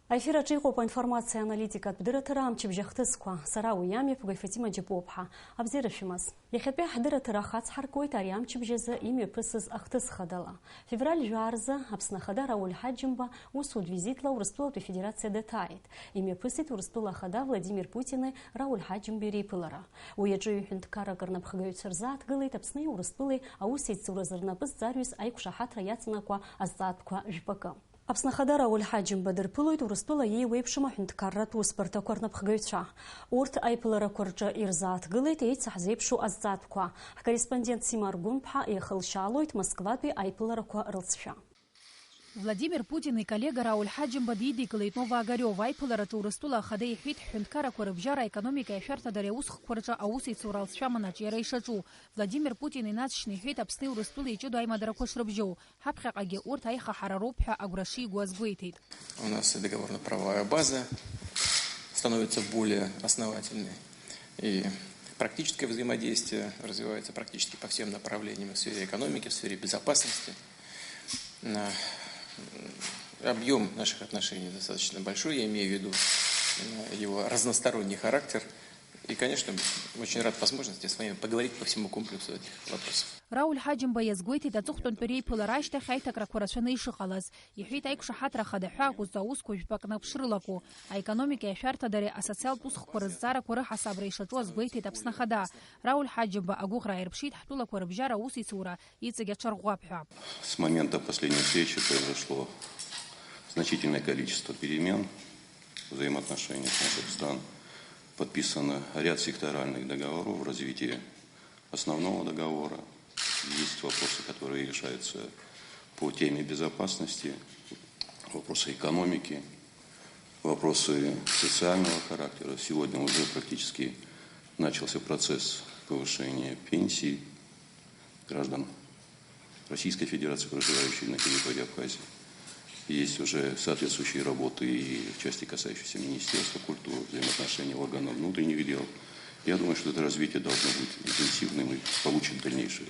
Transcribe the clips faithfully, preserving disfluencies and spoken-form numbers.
Аефир аҿы иҟоуп аинформациа аналитикатә дырраҭара амчыбжь ахҭысқәа. Сара уи иамҩаԥгои Фатима Џьапуаԥҳа. Абзиара шәымаз. Иахьатәи ҳдырраҭара ахацҳаркуеит ари амчыбжь азы имҩаԥысыз ахҭыс хадала. Февраль жәаа рзы Аԥсны Ахада Рауль Ҳаџьымба усутә визитла Урыстәылатәи Афедерациа даҭааит. Имҩаԥысит Урыстәыла Ахада Владимир Путини Рауль Ҳаџьымбеи реиԥылара. Уи аҿы ҩ-ҳәынҭқаррак рнапхгаҩцәа рзааҭгылеит Аԥсни Урыстәылеи аусеицуразы рнапы зҵарҩыз аиқәшаҳаҭра иацнакуа азҵаатәқәа жәпакы. Аԥсны Ахада Рауль Ҳаџьымба дырԥылоит Урыстәыла иеиуеиԥшым аҳәынҭқарратә усбарҭақәа рнапхгаҩцәа. Урҭ аиԥыларақәа рҿы ирзааҭгылеит еицаҳзеиԥшу азҵаатәқәа. Ҳкорреспондент Сима Аргәынԥҳа еихылшьаалоит Москватәи аиԥыларақәа рылҵшәа. Владимир Путин иколлега Рауль Ҳаџьымба дидикылеит Нова Огариова. Аиԥылараҿы Урыстәыла Ахада иҳәеит, ҳҳәынҭқаррақәа рыбжьара аекономикеи ашәарҭадареи аусхқәа рҿы аусеицура алҵшәа аманаҿ иара ишаҿу. Владимир Путин инаҵшьны иҳәеит, Аԥсни Урыстәылеи иҷыдоу аимадарақәа шрыбжьоу. Ҳаԥхьаҟагьы урҭ аиха ҳара роуп ҳәа агәра шиго азгәеиҭеит. У нас и договорно-правовая база становится более основательной. И практическое взаимодействие развивается практически по всем направлениям в сфере экономики, в сфере безопасности. На, м, объём наших отношений достаточно большой, я имею в виду, м, его разносторонний характер. И, конечно, очень рад возможности с вами поговорить по всему комплексу этих вопросов. Рауль Ҳаџьымба иазгәеиҭеит аҵыхәтәантәи реиԥылара ашьҭахь аиҭакрақәа рацәаны ишыҟалаз. Иҳәеит, аиқәшаҳаҭра ахада ҳәа акәызҵо аусқәа жәпакны ԥшрылаку. Аекономикеи ашәарҭадареи асоциалтә усхқәа рызҵаарақәа рыҳасабра ишаҿу азгәеиҭеит Аԥсны Ахада. Рауль Ҳаџьымба агәыӷра аирԥшит ҳтәылақәа рыбжьара аусеицура иҵегь аҽарӷәӷәап ҳәа. С момента последней встречи произошло значительное количество перемен в взаимоотношениях наших стран. Подписано ряд секторальных договоров в развитии основного договора. Есть вопросы, которые решаются по теме безопасности, вопросы экономики, вопросы социального характера. Сегодня уже практически начался процесс повышения пенсий граждан Российской Федерации, проживающих на территории Абхазии. Есть уже соответствующие работы и в части, касающейся Министерства культуры, взаимоотношений органов внутренних дел. Я думаю, что это развитие должно быть интенсивным и получит дальнейшее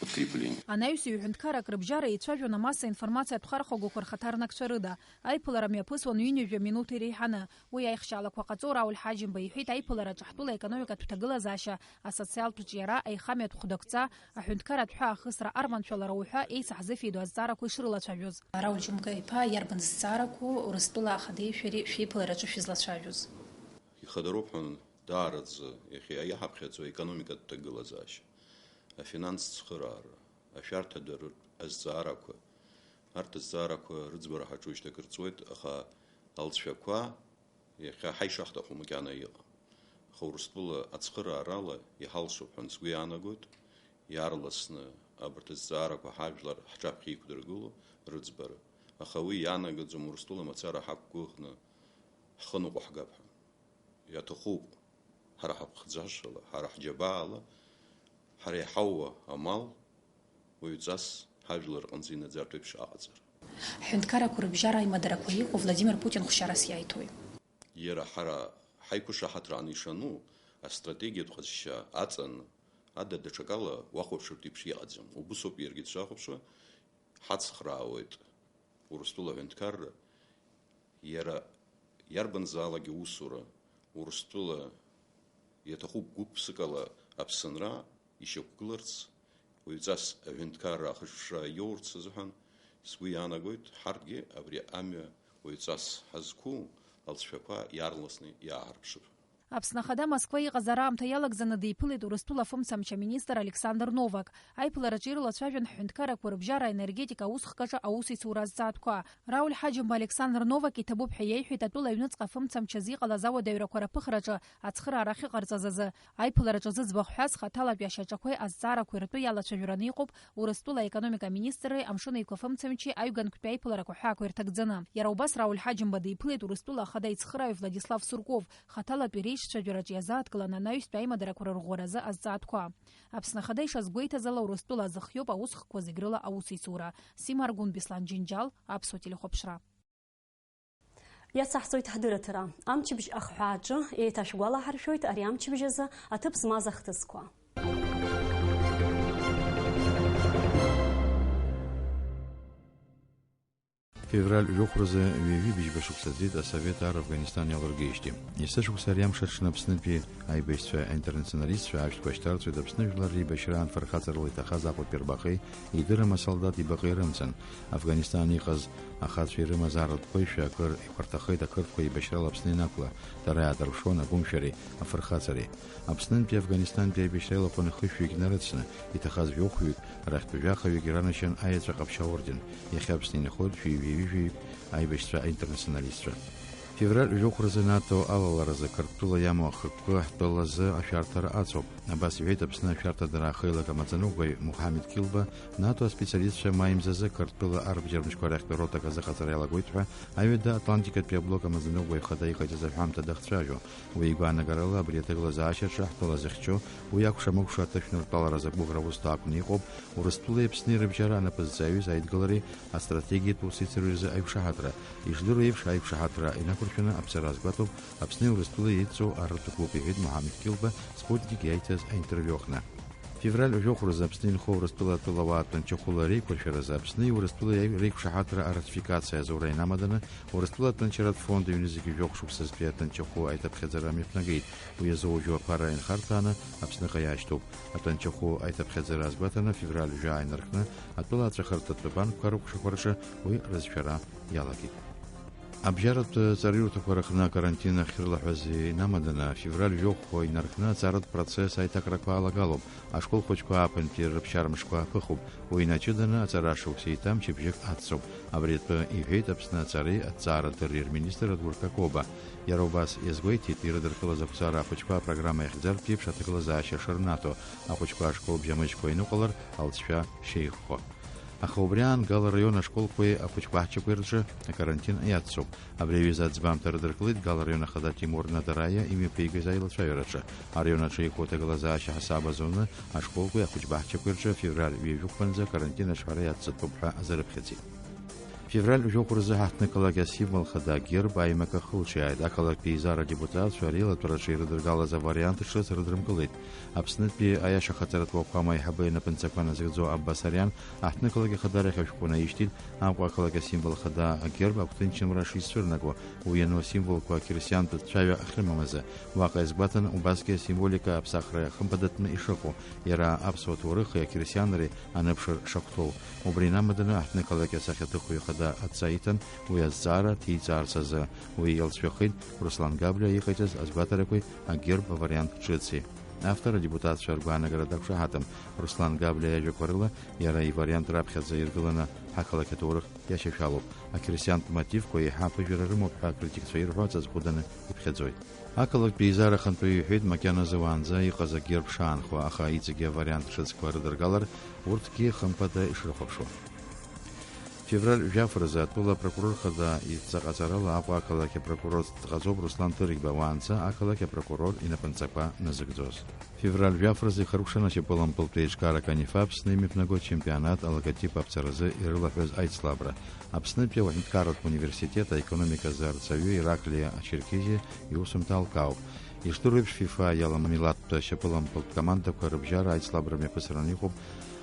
подкрепление. Анаҩс ҩ-ҳәынҭқаррак рыбжьара еицәажәон амасса информациатә хархәагақәа рхаҭарнакцәа рыда. Аиԥылара мҩаԥысуан ҩынҩажәа минуҭ иреиҳаны. Уи аихшьаалақәа ҟаҵо Рауль Ҳаџьымба иҳәеит, аиԥылараҿы ҳтәыла аекономикатә ҭагылазаашьа, асоциалтә ҿиара, аихамҩатә хәдакәҵа, аҳәынҭқарратә ҳәаа ахысра арманшәалара уҳәа еицаҳзыфеидо азҵаарақәа ишрылацәажәоз. Рауль Џьымба-иԥа, иарбан зҵаарақәоу Урыстәыла Ахадеи шәареи шәеиԥылараҿы шәызлацәажәоз? Ихадароуп ҳәа даараӡа иахьа иаҳаԥхьаӡо аекономикатә ҭагылазаашьа, афинанстә цхыраара, ашәарҭадаратә азҵаарақәа, арҭ азҵаарақәа рыӡбара ҳаҿушьҭ акыр ҵуеит, аха алҵшәақәа иахьа ҳаишахҭаху макьана иҟам. Аха Урыстәыла ацхыраарала иҳалшоуп ҳәа сгәы иаанагоит, иаарласны абарҭ азҵаарақәа ҳажәлар ҳҿаԥхьа иқәдыргыло рыӡбара. Аха уи иаанагаӡом Урыстәыла мацара ҳақәгәыӷны ҳхы ныҟәаҳгап ҳәа. Иаҭахуп, ҳара ҳаԥхӡашала, ҳара ҳџьабаала, ҳара иҳауа амал уаҩҵас ҳажәлар рҟынӡа инаӡартә еиԥш аҟаҵара. Ҳҳәынҭқаррақәа рыбжьара аимадарақәа иҟоу Владимир Путин хәшьарас иаиҭои? Иара ҳара ҳаиқәышаҳаҭра анишану, астратегиатә ҟазшьа аҵаны, ада даҽакала уахәаԥшыртә еиԥш иҟаӡам. Убысоуп иаргьы дшахәаԥшуа, ҳацхраауеит Урыстәыла аҳәынҭқарра, иара иарбанзаалакгьы усура Урыстәыла иаҭахуп гәык-ԥсыкала Аԥсынра ишьақәгыларц, уаҩҵас аҳәынҭқарра ахышәшра иоурц азыҳәан, сгәы иаанагоит, ҳарҭгьы абри амҩа уаҩҵас ҳазқәу алҵшәақәа иаарласны иааҳарԥшып. Аԥсны Ахада Москва иҟазар аамҭа иалагӡаны диԥылеит Урыстәыла афымцамч аминистр Александр Новак. Аиԥылараҿы ирылацәажәон ҳҳәынҭқаррақәа рыбжьара аенергетика аусхк аҿы аусеицура азҵаатәқәа. Рауль Ҳаџьымба Александр Новак иҭабуп ҳәа иеиҳәеит атәыла аҩныҵҟа афымцамч азы иҟалаз ауадаҩрақәа рыԥыхраҿы ацхыраара ахьыҟарҵаз азы. Аиԥылараҿы зыӡбахә ҳәаз хаҭалатәи ашьаҿақәеи азҵаарақәеи ртәы иалацәажәараны иҟоуп Урыстәыла аекономика аминистрреи амшын еиқәа фымцамчи аҩгантәи аиԥыларақәа ҳәаақәа ирҭагӡаны. Иара убас Рауль Ҳаџьымба диԥылеит Урыстәыла Ахада ицхырааҩ Владислав Сурков, хаҭалатәи реиҿцәажәараҿы иазааҭгылан анаҩстәи аимадарақәа рырӷәӷәаразы азҵаатәқәа. Аԥсны Ахада ишазгәеиҭаз ала, Урыстәыла азы хиоуп аусхкқәа зегь рыла аусеицура. Сима Аргәын, Беслан Џьынџьал, Аԥсуа телехәаԥшра. Иацаҳҵоит ҳдырраҭара. Амчыбжь ахҳәааҿы еиҭашәгәалаҳаршәоит ари амчыбжь азы аҭыԥ змаз ахҭысқәа. Февраль жәохәразы ҩажәи быжьба шықәса ҵит Асовет ар Афганистан иалыргеижьҭеи. Есышықәса ари амш аҽны Аԥснытәи аибашьцәа аинтернационалистцәа ашәҭқәа шьҭарҵоит Аԥсны жәлар реибашьраан фырхаҵарала иҭахаз Аҟәатәи рбаҟеи идырым асолдаҭ ибаҟеи рымҵан. Афганистан иҟаз ахацәа ирымаз арратә қәеишәа акыр ихәарҭахеит ақырҭқәа еибашьрала Аԥсны ианақәла, дара иаадырԥшуан агәымшәареи афырхаҵареи. Аԥснынтәи Афганистантәи аибашьра илахәын хышәҩык инарыцны, иҭахаз жәохәҩык, рахьтә жәахаҩык иранашьан аеҵәа ҟаԥшь аорден. Иахьа Аԥсны инхоит шәи ҩажәи ҩажәаҩык аибашьцәа аинтернационалистцәа. Февраль жәохәразы НАТО алаларазы Қырҭтәыла иамоу ахықәкы ҳтәылазы ашәарҭара ацуп. Абас иҳәеит Аԥсны ашәарҭадара ахеилак амаӡаныҟәгаҩ Мухамед Килба, НАТО аспециалистцәа маи мзазы Қырҭтәыла арбџьармчқәа рахьтә ротак азыҟаҵара иалагоит ҳәа, аҩада Атлантикатәи аблок амаӡаныҟәгаҩ хада иҟаиҵаз аҳәамҭа дахцәажәо. Уи игәаанагарала, абри аҭагылазаашьаҿы ҳтәыла зыхьчо, уи акәша-мыкәша аҭышәныртәаларазы агәыӷра усҭа акәны иҟоуп, Урыстәылеи Аԥсни рыбжьара анапызҵаҩыз аидгылареи астратегиатә усеицуреи рзы аиқәшаҳаҭра. Ишдыру еиԥш, аиқәшаҳаҭра инақәыршәаны аԥҵара азгәаҭоуп Аԥсни Урыстәылеи еидҵоу арратә клуб, иҳәеит Муҳамед Килба Спутник иаиҭаз аинтервиу аҟны. Февраль жәохәразы Аԥсны инхо Урыстәыла атәылауаа тәанчахәыла реиқәыршәаразы Аԥсни Урыстәылеи реиқәшаҳаҭра аратификациа азура инамаданы, Урыстәыла аҭынчаратә фонд аҩны зегьы жәохә шықәсазтәи атәанчахәы аиҭаԥхьаӡара мҩаԥнагеит. Уи азоужьу аԥара инхарҭәааны Аԥсныҟа иаашьҭуп. Атәанчахәы аиҭаԥхьаӡара азгәаҭаны февраль жәаа инаркны атәыла аҵәахырҭатә банкқәа рыкәшахәараҿы уи рызшәара иалагеит. Абжьаратә ҵараиурҭақәа рыҟны акарантин ахьрылаҳәаз инамаданы, февраль жәохә инаркны аҵаратә процесс аиҭакрақәа алагалоуп. Ашкол хәыҷқәа ааԥынтәи рыԥсшьара мшқәа аԥыхуп. Уи инаҷыданы аҵара шықәса еиҭа мчыбжьык аццоуп. Абри атәы иҳәеит Аԥсны аҵареи аҭҵаарадырреи рминистр Адгәыр Какоба. Иара убас иазгәеиҭеит, ирыдыркылаз ақәҵара ахәыҷқәа апрограмма иахьӡартә еиԥш аҭагылазаашьа шырнаҭо, ахәыҷқәа ашкол бжьамыжькәа иныҟәалар, алҵшәа шеиӷьхо. Аха убри аан Гал арраион ашколқәеи ахәыҷқәа аҳчақәеи рҿы акарантин иаццоуп. Абри аҩыза аӡбамҭа рыдыркылеит Гал арраион ахада Тимур Надараиа имҩаԥигаз аилацәажәараҿы. Араион аҿы иҟоу аҭагылазаашьа ҳасаб азоны ашколқәеи ахәыҷқәа аҳчақәеи рҿы февраль ҩажәи жәохәынӡа акарантин аҿҳәара иацҵатәуп ҳәа азырыԥхьаӡеит. Февраль жәохә рзы ҳаҳҭнықалақь асимвол хада агерб аимак ахылҿиааит. Ақалақьтәи еизара адепутатцәа реилатәараҿы ирыдыргалаз авариант ҿыц рыдрымкылеит. Аԥснытәи аиашахаҵаратә уахәама аиҳабы инапынҵақәа назыгӡо Аббасариан аҳҭнықалақь ахадарахь ашәҟәы наишьҭит, Аҟәа ақалақь асимвол хада агерб агәҭынчымра шицәырнаго, уи иану асимволқәа ақьырсиантә цәаҩа ахьрымамазы. Уаҟа иазгәаҭан убасгьы асимволика аԥсахра хымԥадатәны ишыҟоу, иара аԥсуа ҭоурыхи ақьырсианреи аныԥшыр шахәҭоу. Убри инамаданы аҳҭнықалақь асахьаҭыхҩы хада адҵа иҭан уи азҵаара ҭиҵаарц азы. Уи иалҵшәахеит Руслан Габлиа иҟаиҵаз азгәаҭарақәеи агерб авариант ҿыци. Автор адепутатцәа ргәаанагара дақәшаҳаҭым. Руслан Габлиа иажәақәа рыла, иара ивариант раԥхьаӡа иргыланы ҳақалақь аҭоурых иашьашәалоуп. Ақьырсиантә мотивқәа еиҳа аԥыжәара рымоуп ҳәа акритикцәа ирҳәо аҵаҵӷәы даны иԥхьаӡоит. Ақалақьтәи еизара ахантәаҩы иҳәеит, макьаназы уаанӡа иҟаз агерб шаанхо, аха иҵегьы авариант ҿыцқәа рыдыргалар, урҭгьы хымԥада ишрыхәаԥшуа. Февраль жәаф рзы атәыла апрокурор хада идҵа ҟаҵарала Аҟәа ақалақь апрокурор дҟаҵоуп Руслан Ҭырқьба, уаанӡа ақалақь апрокурор инапынҵақәа назыгӡоз. Февраль жәаф рзы ихыркәшан ашьапылампылтә еиҿкаарак Анифа Аԥсны имҩаԥнаго ачемпионат алоготип аԥҵаразы ирылаҳәаз аицлабра. Аԥснытәи ауаҳәынҭқарратә университет аекономиказы арҵаҩы Ираклиа Ачеркезиа иусумҭа алкаауп. Ишдыру еиԥш, фифа иалам амилаҭтә ашьапылампылтә командақәа рыбжьара аицлабра мҩаԥысраны иҟоуп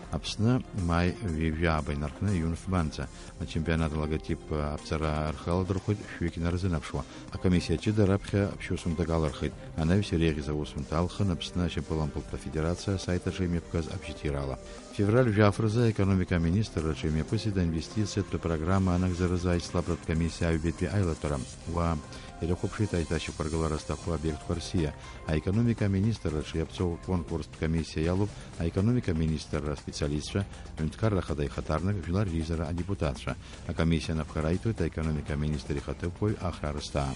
Аԥсны, маи ҩажәи ааба инаркны иҩнфбанӡа. Ачемпионат алоготип аԥҵара рхы аладырхәит шәҩык инарзынаԥшуа. Акомиссиа ҷыда раԥхьа ԥшьусумҭак алырхит. Анаҩс иреиӷьыз аусумҭа алхын Аԥсны ашьапылампылтә афедерациа асайт аҿы имҩаԥгаз абжьҭирала. Февраль жәаф рзы аекономика аминистрраҿы имҩаԥысит аинвестициатә программа анагӡаразы аицлабратә комиссиа аҩбатәи аилатәара. Уа ирыхәаԥшит аиҭашьақәыргылара зҭаху обиектқәа рсиа. Аекономика аминистрраҿы иаԥҵоу аконкурстә комиссиа иалоуп аекономика аминистрра аспециалистцәа, аҳәынҭқарра ахада ихаҭарнак, жәлар реизара адепутатцәа. Акомиссиа анапхгара аиҭоит аекономика аминистр ихаҭыԥуаҩ Ахра Рысҭаа.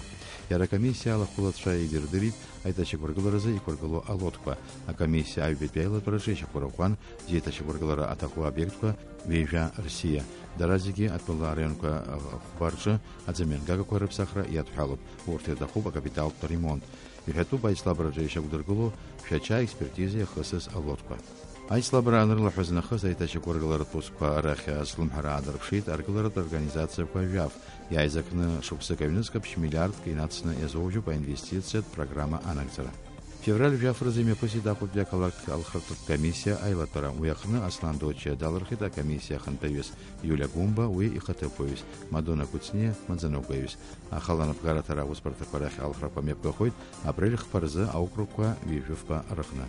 Иара акомиссиа алахәылацәа идырдырит аиҭашьақәыргыларазы иқәыргылоу алотқәа. Акомиссиа аҩбатәи аилатәараҿы иашьақәырӷәӷәан зеиҭашьақәыргылара аҭаху аобиектқәа ҩажәа рсиа. Дара зегьы атәыла араионқәа ахәба рҿы аӡамҩангагақәа рыԥсахра иадҳәалоуп. Урҭ ирҭахуп акапиталтә ремонт. Иҳәатәуп аицлабраҿы ишьақәдыргылоу шәача аекспертиза иахысыз алотқәа. Аицлабра анрылаҳәаз нахыс аиҭашьақәыргыларатә усқәа рахь азлымҳара аадырԥшит аргыларатә организациақәа жәаф. Иааизакны шықәсык аҩныҵҟа ԥшь миллиардк инацны иазоужьуп аинвестициатә программа анагӡара. Февраль жәаф рзы имҩаԥысит Аҟәатәи ақалақь алхратә комиссиа аилатәара. Уи аҟны Аслан Дочиа далырхит акомиссиа ахантәаҩыс, Иулиа Гәымба уи ихаҭыԥуаҩыс, Мадона Кәыҵниа маӡаныҟәгаҩыс. Ахала анапхгараҭара аусбарҭақәа рахь алхрақәа мҩаԥгахоит апрель хԥа рзы аокругқәа ҩажәи фба рыҟны.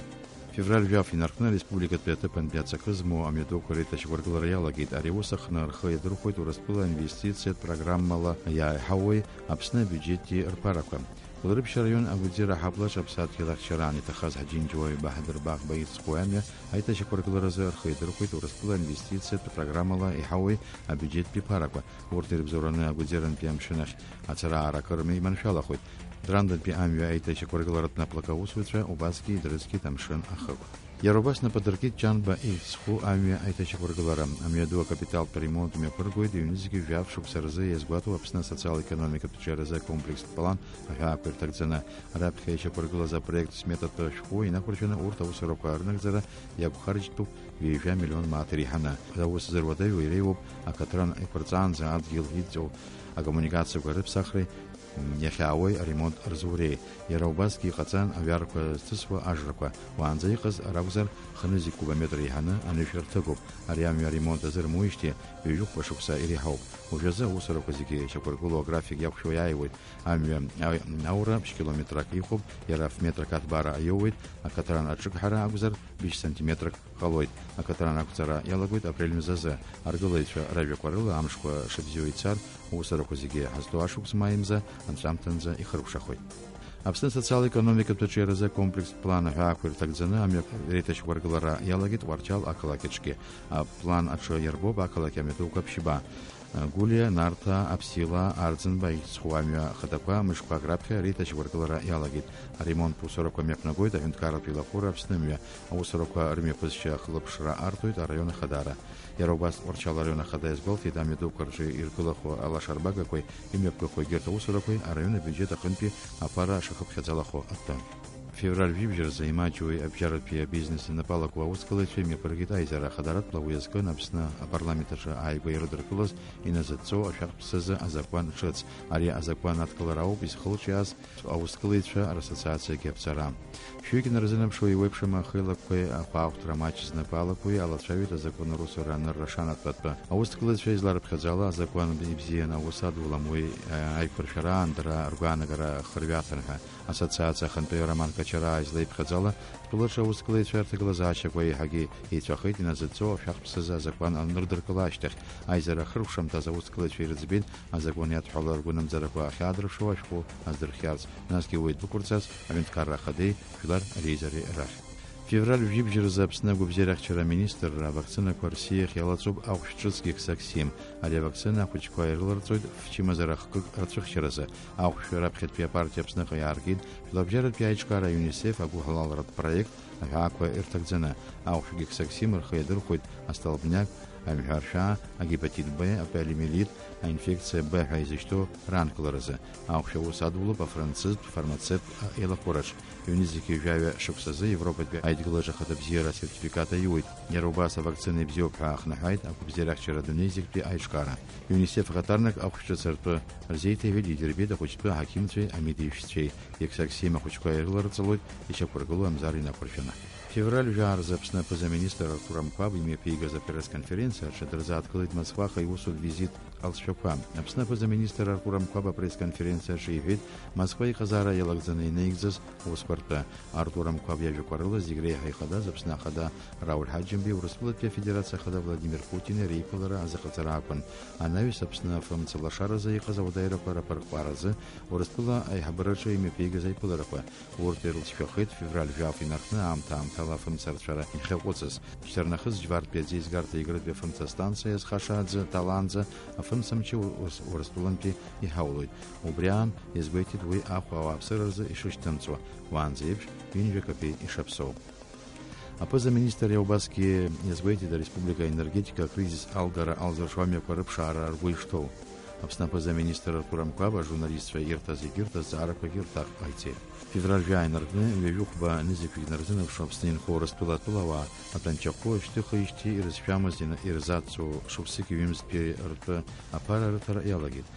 Февраль жәаф инаркны ареспубликатәи аҭыԥантәи аҵакы змоу амҩадуқәа реиҭашьақәыргылара иалагеит. Ари аус аҟны рхы иадырхәоит Урыстәыла инвестициатә программала иааиҳауеи Аԥсны абиуџьети рԥарақәа. Гәылрыԥшь араион Агәыӡера аҳаблаҿ аԥсадгьыл ахьчараан иҭахаз Ҳаџьынџьуаҩ Баҳадыр Баӷба ихьӡ зху амҩа аиҭашьақәыргыларазы рхы иадырхәеит Урыстәыла инвестициатә программала иҳауеи абиуџьеттәи ԥарақәа. Урҭ ирыбзоураны Агәыӡерантәи амшын ахь ацара-аара акыр иманшәалахоит. Драндатәи амҩа аиҭашьақәыргыларатә наплак аусзуҩцәа убасгьы идрыцқьеит амшын ахықә. Иара убас нап адыркит Ҷанба ихьӡ зху амҩа аиҭашьақәыргылара. Амҩаду акапиталтә ремонт мҩаԥыргоит, ҩнызқьи жәаф шықәса рзы иазгәаҭоу Аԥсны асоциал-економикатә ҿиаразы акомплекстә план аҳәаақәа ирҭагӡаны. Раԥхьа ишьақәыргылаз апроект сметатә шәҟәы инақәыршәаны урҭ аусурақәа рнагӡара иагәхарџьтәуп ҩажәа миллион мааҭ иреиҳаны. Аус зыруадаҩу иреиуоуп акаҭран еиқәырҵаанӡа адгьыл идҵоу акоммуникациақәа рыԥсахреи, м, иахьаауеи аремонт рзуреи. Иара убасгьы иҟаҵан аҩарқәа зҭысуа ажрақәа. Уаанӡа иҟаз ракәзар, хынҩажәи кубометр еиҳаны анышә рҭыгоуп. Ари амҩа аремонт азы рымуижьҭеи ҩажәи хәба шықәса иреиҳауп. Уажәазы аусурақәа зегьы ишьақәыргылоу аграфик иақәшәо иааиуеит. Амҩа ау-, аура ԥшь километрак иқәуп, иара ф-метрак аҭбаара иоуеит, акаҭран аҿыгҳара акәзар, быжь сантиметрак ҟалоит. Акаҭран ақәҵара иалагоит апрель мзазы. Аргылаҩцәа ражәақәа рыла амшқәа шыбзиоу ицар, аусурақәа зегьы ҳазҭоу ашықәс маи мза анҵәамҭанӡа ихыркәшахоит. Аԥсны асоциал-економикатә аҿиаразы акомплекстә план аҳәаақәа ирҭагӡаны амҩа реиҭашьақәыргылара иалагеит Тҟәарчал ақалақь аҿгьы. Аплан аҿы иарбоуп ақалақь амҩадуқәа ԥшьба. Гәлиа, Нарҭаа, Аԥсилаа, Арӡынба ихьӡ зху амҩа хадақәа мышқәак раԥхьа реиҭашьақәыргылара иалагеит. Аремонттә усурақәа мҩаԥнагоит аҳәынҭқарратә еилахәыра Аԥснымҩа. Аусурақәа рымҩаԥысшьа ахылаԥшра арҭоит араион ахадара. Иара убас Тҟәарчал араион ахада иазгәалҭеит, амҩадуқәа рҿы иргылахо алашарбагақәеи имҩаԥгахо егьырҭ аусурақәеи араион абиуџьет аҟынтәи аԥара шахыԥхьаӡалахо атәы. Февраль жәибжь рзы имаҷҩу абжьаратәи абизнес инапалақәоу аусқәлаҩцәа имҩаԥыргеит аизара ахадаратәла. Уи азкын Аԥсны апарламент аҿы ааигәа ирыдыркылаз иназыдҵоу ашәахтә ԥсазы азакәан ҿыц. Ари азакәан адкылара ауп изхылҿиааз аусқәлаҩцәа рассоциациагьы аԥҵара. Шәҩык инарзынаԥшуа еиуеиԥшым ахеилакқәеи ахәаахәҭра маҷ знапы алакуеи алацәажәоит азакәан русура анырра шанатәатәы. Аусқәлаҩцәа изларыԥхьаӡало азакәан ибзиан аус адулам уи, э, аиқәыршәараан дара ргәаанагара хырҩаҭан ҳәа. Ассоциациа ахантәаҩы Роман Качараа излеиԥхьаӡало, тәылаҿы аусқәлаҩцәа рҭагылазаашьақәа еиҳагьы еицәахеит, иназыдҵоу ашәахтә ԥсазы азакәан анырдыркыла ашьҭахь, аизара ахыркәшамҭаз аусқәлаҩцәа ирыӡбеит азакәан иадҳәалоу ргәынамӡарақәа ахьаадырԥшуа ашәҟәы аздырхиарц, насгьы уи дәықәырҵарц аҳәынҭқарра ахадеи жәлар реизареи рахь. Февраль жәибжь рзы Аԥсны агәабзиарахьчара аминистрра авакцинақәа Россиахь иалаҵоуп ахәшә ҿыцгьы Гексаксим. Ари авакцина ахәыҷқәа ирыларҵоит ф-чымазара хкык рцәыхьчаразы. Ахәшә раԥхьатәи апартиа Аԥсныҟа иааргеит Жәларбжьаратәи аиҿкаара ЮНИСЕФ агәыҳалалратә проект аҳәаақәа ирҭагӡаны. Ахәшә Гексаксим рхы иадырхәоит астолбняк, амҳәаршәаа, агепатит Б, аполиомиелит, аинфекциа Б ҳәа изышьҭоу раанкыларазы. Ахәшә аус адулоуп афранцызтә фармацевт еилахәыраҿ. Ҩнызқьи жәаҩа шықәсазы Европатәи Аидгылаҿы ахаҭабзиара асертификат аиуеит. Иара убас авакцина ибзиоуп ҳәа аахныҳәааит агәабзиарахьчара дунеизегьтәи аиҿкаара. ЮНИСЕФ ахаҭарнак ахәшә ҿыц ртәы рзеиҭеиҳәеит, идирбеит ахәыҷтәы аҳақьымцәеи амедеишьцәеи. Гексаксим ахәыҷқәа ирыларҵалоит ишьақәыргылоу амзар инақәыршәаны. Февраль жәаа рзы Аԥсны аԥыза-министр Артур Амқәаб имҩаԥигаз апресс-конференциаҿы дырзааҭгылеит Москваҟа иусутә визит алҵшәақәа. Аԥсны аԥыза-министр Артур Амқәаб апресс-конференциаҿы иҳәеит, Москва иҟазаара иалагӡаны инаигӡаз усқәа ртәы. Артур Амқәаб иажәақәа рыла зегь реиҳа ихадаз Аԥсны ахада Рауль Ҳаџьымбеи Урыстәылатәи Афедерациа Ахада Владимир Путини реиԥылара азыҟаҵара акәын. Анаҩс Аԥсны афымца лашаразы иҟаз ауадаҩрақәа раԥырҟәаразы Урыстәыла аиҳабыраҿы имҩаԥигаз аиԥыларақәа. Урҭ ирылҵшәахеит февраль жәаф инаркны аамҭа-аамҭала афымцарцәара иахьаҟәыҵыз. Шьҭарнахыс џьвартәи аӡеизгарҭа Егрытәи афымца станциа иазхаша аӡы ҭалаанӡа афымцамчы Урыс-, Урыстәылантәи иҳаулоит. Убри аан, иазгәеиҭеит уи ахә ауааԥсыра рзы ишышьҭымҵуа, уаанӡа еиԥш ҩынҩажәа капеи ишаԥсоу. Аԥыза-министр иара убасгьы иазгәеиҭеит ареспублика аенергетика акризис алгара алзыршо амҩақәа рыԥшаара ргәы ишҭоу. Аԥсны аԥыза-министр Артур Амқәаб ажурналистцәа ирҭаз егьырҭ азҵаарақәагьы рҭак ҟаиҵеит. Февраль жәа инаркны, ҩажәи хәба нызқьҩык нарзынаԥшуа Аԥсны инхо Урыстәыла атәылауаа атәанчахәы шьҭыхижьҭеи ирызшәамыз ина-, ирзацҵо шықәсыки ҩымзтәи ртәы аԥара рыҭара иалагеит.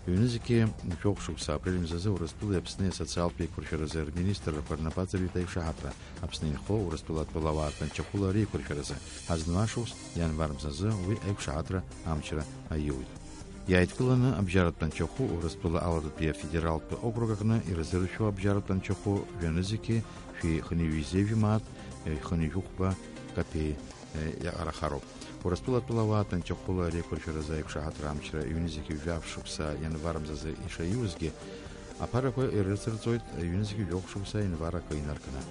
Ҩнызқьи жәохә шықәса апрель мзазы Урыстәылеи Аԥсни асоциалтә еиқәыршәаразы рминистррақәа рнапы аҵарҩит аиқәшаҳаҭра Аԥсны инхо Урыстәыла атәылауаа атәанчахәыла реиқәыршәаразы. Ҳазну ашықәс, ианвар мзазы, уи аиқәшаҳаҭра амчра аиуит. Иааидкыланы абжьаратә тәанчахәы Урыстәыла Алатәатәи афедералтә округ аҟны ирзыршәо абжьаратә тәанчахәы жәанызқьи шәи хынҩажәи жәеиза мааҭ, хынҩажәи хәба капеи, е, иаҟарахароуп. Урыстәыла атәылауаа тәанчахәыла реиқәыршәаразы аиқәшаҳаҭра амчра ҩнызқьи жәаф шықәса ианвар мзазы ишаиузгьы, аԥарақәа ирыцырҵоит ҩнызқьи жәохә шықәса ианвар акы инаркны.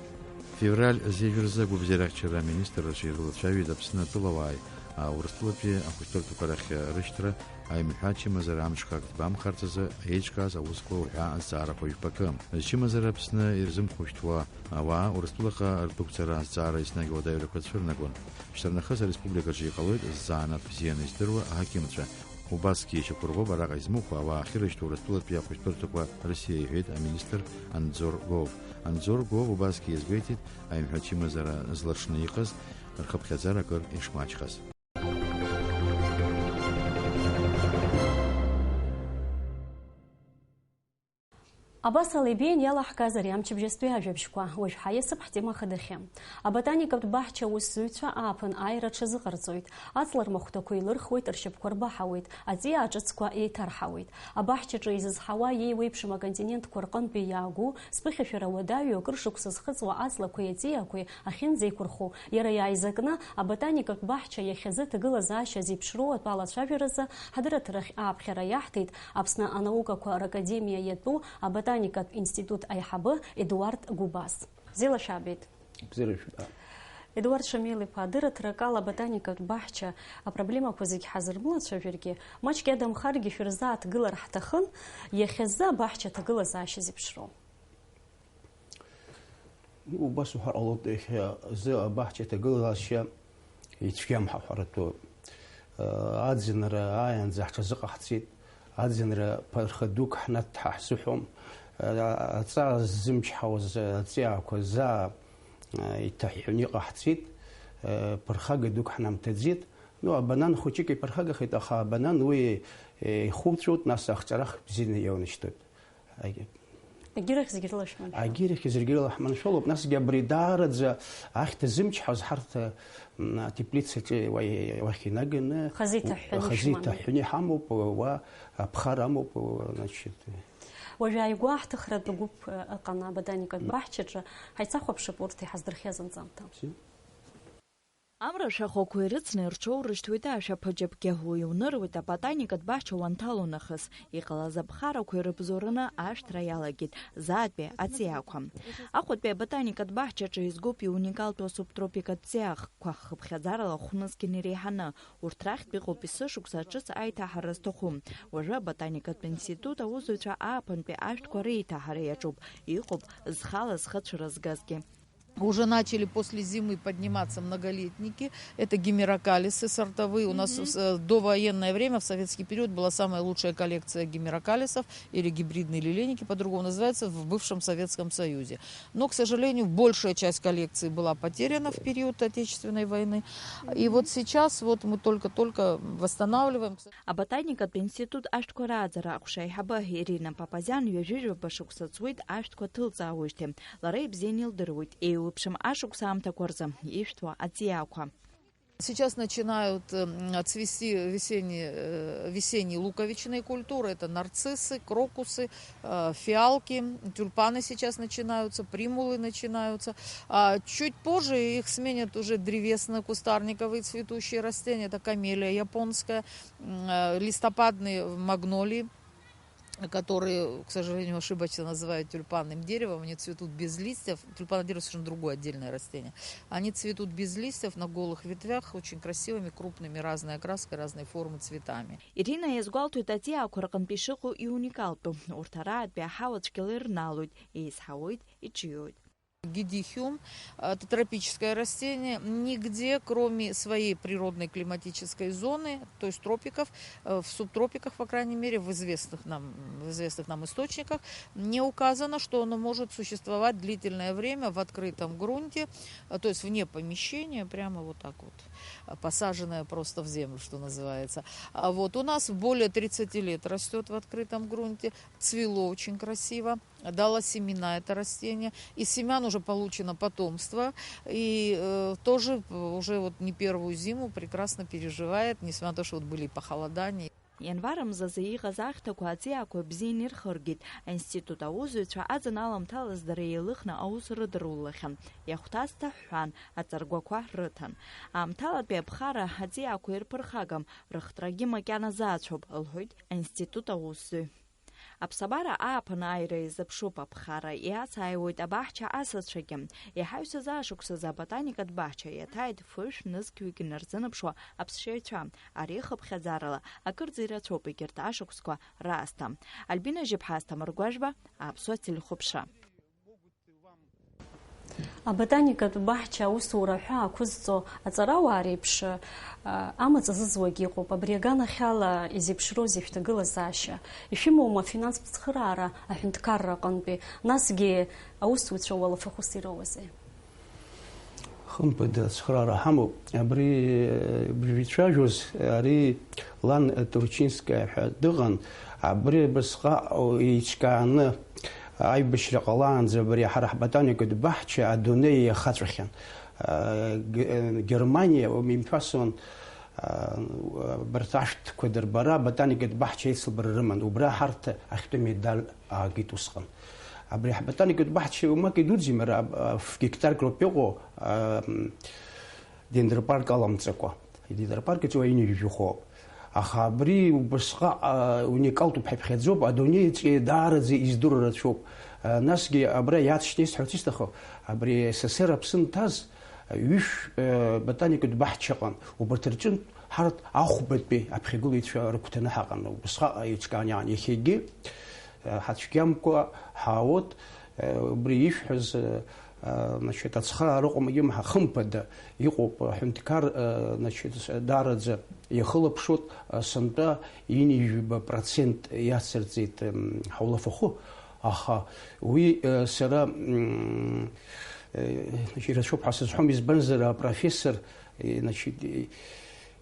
Февраль зежә рзы агәабзиара ахьчара аминистрраҿы ирылацәажәеит Аԥсны атәылауааи, а, Урыстәылатәи ахәышәтәырҭақәа рахь рышьҭра аимҳәа ачымазара амҽхак ҭбамхарц азы еиҿкааз аусқәа уҳәа азҵаарақәа жәпакы. Зчымазара Аԥсны ирзымхәышьҭуа ауаа Урыстәылаҟа рдәықәҵара азҵаара еснагь ауадаҩрақәа цәырнагон. Шьҭарнахыс ареспубликаҿы иҟалоит ззаанаҵ бзианы издыруа аҳақьымцәа. Убасгьы ишьақәырӷәӷәоуп араҟа измыхәо ауаа ахьырышьҭоу Урыстәылатәи ахәышәтәырҭақәа Русиа, иҳәеит аминистр Анзор Гов. Анзор Гов убасгьы иазгәеиҭеит, аимҳәа ачымазара злаҽны иҟаз рхыԥхьаӡара акыр ишмаҷхаз. Абас ала ибеиан иалаҳкааз ари амчыбжьастәи ажәабжьқәа. Уажә ҳаиасып ҳтема хадахьы. Аботаникатә баҳча аусзуҩцәа ааԥын ааира рҽазыҟарҵоит. Аҵла рмахәҭақәа еилырхуеит, ршьапқәа рбаҳауеит, аҵиаа ҿыцқәа еиҭарҳауеит. Абаҳчаҿы изызҳауа иеиуеиԥшым аконтинентқәа рҟынтәи иаагоу сԥыхьашәара уадаҩу акыр шықәса зхыҵуа аҵлақәеи аҵиаақәеи ахьынӡеиқәырхо, иара иааизакны аботаникатә баҳча иахьазы ҭагылазаашьа зеиԥшроу атәалацәажәаразы ҳадырраҭарахь ааԥхьара иаҳҭеит Аԥсны анаукақәа ракадемиа иатәу аботаникатә институт аиҳабы Едуард Гәыбаз. Бзиала шәаабеит. Бзиара шәба. Едуард Шамил-иԥа, адырраҭарак ала аботаникатә баҳча апроблемақәа зегь ҳазырмылацәажәаргьы, маҷк иадамхаргьы шәырзааҭгылар ҳҭахын, иахьазы абаҳча аҭагылазаашьа зеиԥшроу. Убас уҳәар ҟалоит, иахьазы абаҳча аҭагылазаашьа ицәгьам ҳәа ҳҳәаратәы. Аӡынра ааиаанӡа ҳҽазыҟаҳҵеит, аӡынра ԥырха дук ҳнаҭ ҳәа ҳзыҳәом. Аҵаа ззымчҳауаз аҵиаақәа заа иҭаҳәҳәаны иҟаҳҵеит, ԥырхага дук ҳнамҭаӡеит. Ну, абанан хәыҷык иԥырхагахеит, аха абанан уи ихуҵәоит, нас ахҿарах бзианы иаунашьҭуеит. Агьырахь зегь рыла шәманшәалоит. Агьырахь зегь рыла ҳманшәалоуп, насгьы абри даараӡа ахьҭа зымчҳауаз ҳарҭ, м, атеплицаҿы уа-, уахь инаганы хазы иҭаҳәҳәаны хазы ишәыман. Иҭаҳәҳәаны иҳамоуп, уа аԥхара амоуп, уа, значит. Уажә ааигәа ҳҭыхратә гәыԥ, э, ыҟан аботаникатә баҳчаҿы, ҳаицахәаԥшып урҭ иҳаздырхиаз анҵамҭа. Бзиа. Амра ашәахәақәа ирыцны ирҽоурышьҭуеит ашәаԥыџьаԥгьы, уи уныруеит аботаникатә баҳча уанҭало нахыс. Иҟалаз аԥхарақәа ирыбзоураны ашәҭра иалагеит заатәи аҵиаақәа. Аҟәатәи аботаникатә баҳчаҿы изгоуп иуникалтәу асубтропикатә ҵиаахқәа, хыԥхьаӡарала хә-нызқьны иреиҳаны. Урҭ рахьтә иҟоуп есышықәса ҿыц аиҭаҳара зҭаху. Уажәы аботаникатә институт аусзуҩцәа ааԥынтәи ашәҭқәа реиҭаҳара иаҿуп, иҟоуп зхала зхы цәырызгазгьы. Уже начали после зимы подниматься многолетники. Это гимерокалисы сортовые. У нас в с-, э, довоенное время, в советский период, была самая лучшая коллекция гимерокалисов или гибридные лилейники, по-другому называется, в бывшем Советском Союзе. Но, к сожалению, большая часть коллекции была потеряна в период Отечественной войны. И вот сейчас вот мы только-только восстанавливаем. Аботаникатә институт ашәҭқәа рааӡара аҟәша аиҳабы Ирина Папазиан ҩажәижәаба шықәса ҵуеит ашәҭқәа ҭылҵаауеижьҭеи. Лара ибзианы илдыруеит, еиуеиԥшым ашықәс аамҭақәа рзы ишәҭуа аҵиаақәа. Сейчас начинают, м, цвести весенние, э, весенние луковичные культуры. Это нарциссы, крокусы, э, фиалки, тюльпаны сейчас начинаются, примулы начинаются. А чуть позже их сменят уже древесно-кустарниковые цветущие растения. Это камелия японская, м, э, листопадные магнолии, которые, к сожалению, ошибочно называют тюльпанным деревом, они цветут без листьев. Тюльпанное дерево совершенно другое отдельное растение. Они цветут без листьев, на голых ветвях, очень красивыми, крупными, разной окраской, разной формы цветами. Ирина иазгәалҭоит аҵиаақәа рҟынтә ишыҟоу иуникалтәу. Урҭ араатәи аҳауа цәгьала ирнаалоит, еизҳауеит, иҿиоит. Гидихиум, это тропическое растение, нигде, кроме своей природной климатической зоны, то есть тропиков, э, в субтропиках, по крайней мере, в известных нам, в известных нам источниках, не указано, что оно может существовать длительное время в открытом грунте, э, то есть вне помещения, прямо вот так вот, э, посаженное просто в землю, что называется. А вот у нас более тридцати лет растет в открытом грунте, цвело очень красиво, дало семена это растение. Из семян уже получено потомство, и, э, тоже, э, уже вот не первую зиму прекрасно переживает, несмотря на то, что вот были и похолодания. Ианвар мзазы иҟаз ахьҭақәа аҵиаақәа бзианы ирхыргеит. Аинститут аусзуҩцәа аӡын аламҭалаз дара еилыхны аус рыдырулахьан. Иахәҭаз ҭаҳәҳәан, аҵаргәақәа рыҭан. Аамҭалатәи аԥхара аҵиаақәа ирԥырхагам, рыхҭрагьы макьана заацәоуп, лҳәоит аинститут аусзуҩ. Аԥсабара ааԥын ааира изыԥшуп аԥхара, иацааиуеит абаҳча асасцәагьы. Иҳаҩсыз ашықәсазы аботаникатә баҳча иаҭааит фышә нызқьҩык инарзынаԥшуа аԥсшьаҩцәа. Ари хыԥхьаӡарала акырӡа ирацәоуп егьырҭ ашықәсқәа раасҭа. Альбина Жьыԥҳа, Асҭамыр Гәажәба, Аԥсуа телехәаԥшра. Аботаникатә баҳча аусура ҳәа ақәызҵо аҵарауаа реиԥш, а, амаҵ азызуагь иҟоуп. Абри аганахьала изеиԥшроузеи шәҭагылазаашьа? Ишәымоума афинанстә цхыраара аҳәынҭқарра аҟынтәи? Насгьы аусзуҩцәа уалафахәыс ироуазеи? Хымԥада, ацхыраара ҳамоуп. Абри, э, бжәы ицәажәоз, ари лан, э, Турчинская ҳәа дыҟан. Абри абасҟак еиҿкааны аибашьра ҟалаанӡа абри ҳара ҳботаникатә баҳча адунеи иахаҵәахьан. Э, Г-, э, Германиа, имҩаԥасон, э, абарҭ ашәҭқәа дырбара аботаникатә баҳча аицлабра рыман. Убра ҳарҭ ахьтәы медаль аагеит усҟан. Абри ҳботаникатә баҳча уамак идуӡӡам, ара, а, ф-, гектарк роуп иҟоу, а, м, дендропарк аламҵакәа. Идендропарк аҿы уа инижәжәыхоуп. Аха абри убасҟак, а, уникалтәуп ҳәа иԥхьаӡоуп, адунеи аҿы даараӡа издыруа рацәоуп. А, насгьы абра иаҵшьны исҳәарц исҭаху, абри С С С Р Аԥсны иҭаз ҩышә, э, ботаникатә баҳча ыҟан. Убарҭ рҿынтә ҳарҭ ахәбатәи аԥхьагылаҩцәа рыгәҭаны ҳаҟан. Убасҟак еиҿкаан иаан. Иахьагьы, э, ҳацәгьамкәа ҳаауеит, э, убри ишәҳәаз, э, э, значит, ацхыраара ыҟоума имҳа, хымԥада, иҟоуп, аҳәынҭқар, э, значит, с-, даараӡа иахылаԥшуеит, э, сынтәа ҩынҩажәаба процент иацырҵеит, м, ҳаулафахәы, аха уи, э, сара, м, э, значит, ирацәоуп ҳәа сызҳәом, избанзар, апрофессор, э, значит, э,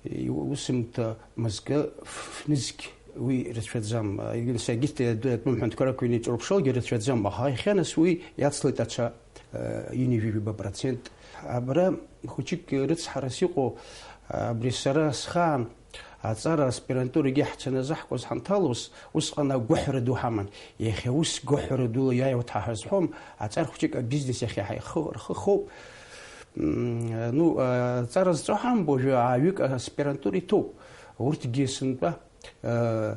иусумҭа мызкы ф-, фнызқь уи рацәаӡам. Егьырҭ атәым ҳәынҭқаррақәа инеиҿурԥшылгьы рацәаӡам, аха иахьаназ уи иацлеит ацәа, э, ҩынҩажәаба процент. Абра хәыҷык рыцҳарас иҟоу, абри сара схаан аҵара аспирантурагьы ҳцаны заҳкуаз ҳанҭалоз, усҟан агәыҳәра ду ҳаман. Иахьа ус гәыҳәра дула иааиуеит ҳәа ҳазҳәом, аҵар хәыҷык абизнес иахьа ҳаихы-, рхы хоуп. М, ну, аҵара зҵо ҳамбо, уажәы ааҩык аспирантура иҭоуп. Урҭгьы сынтәа, э,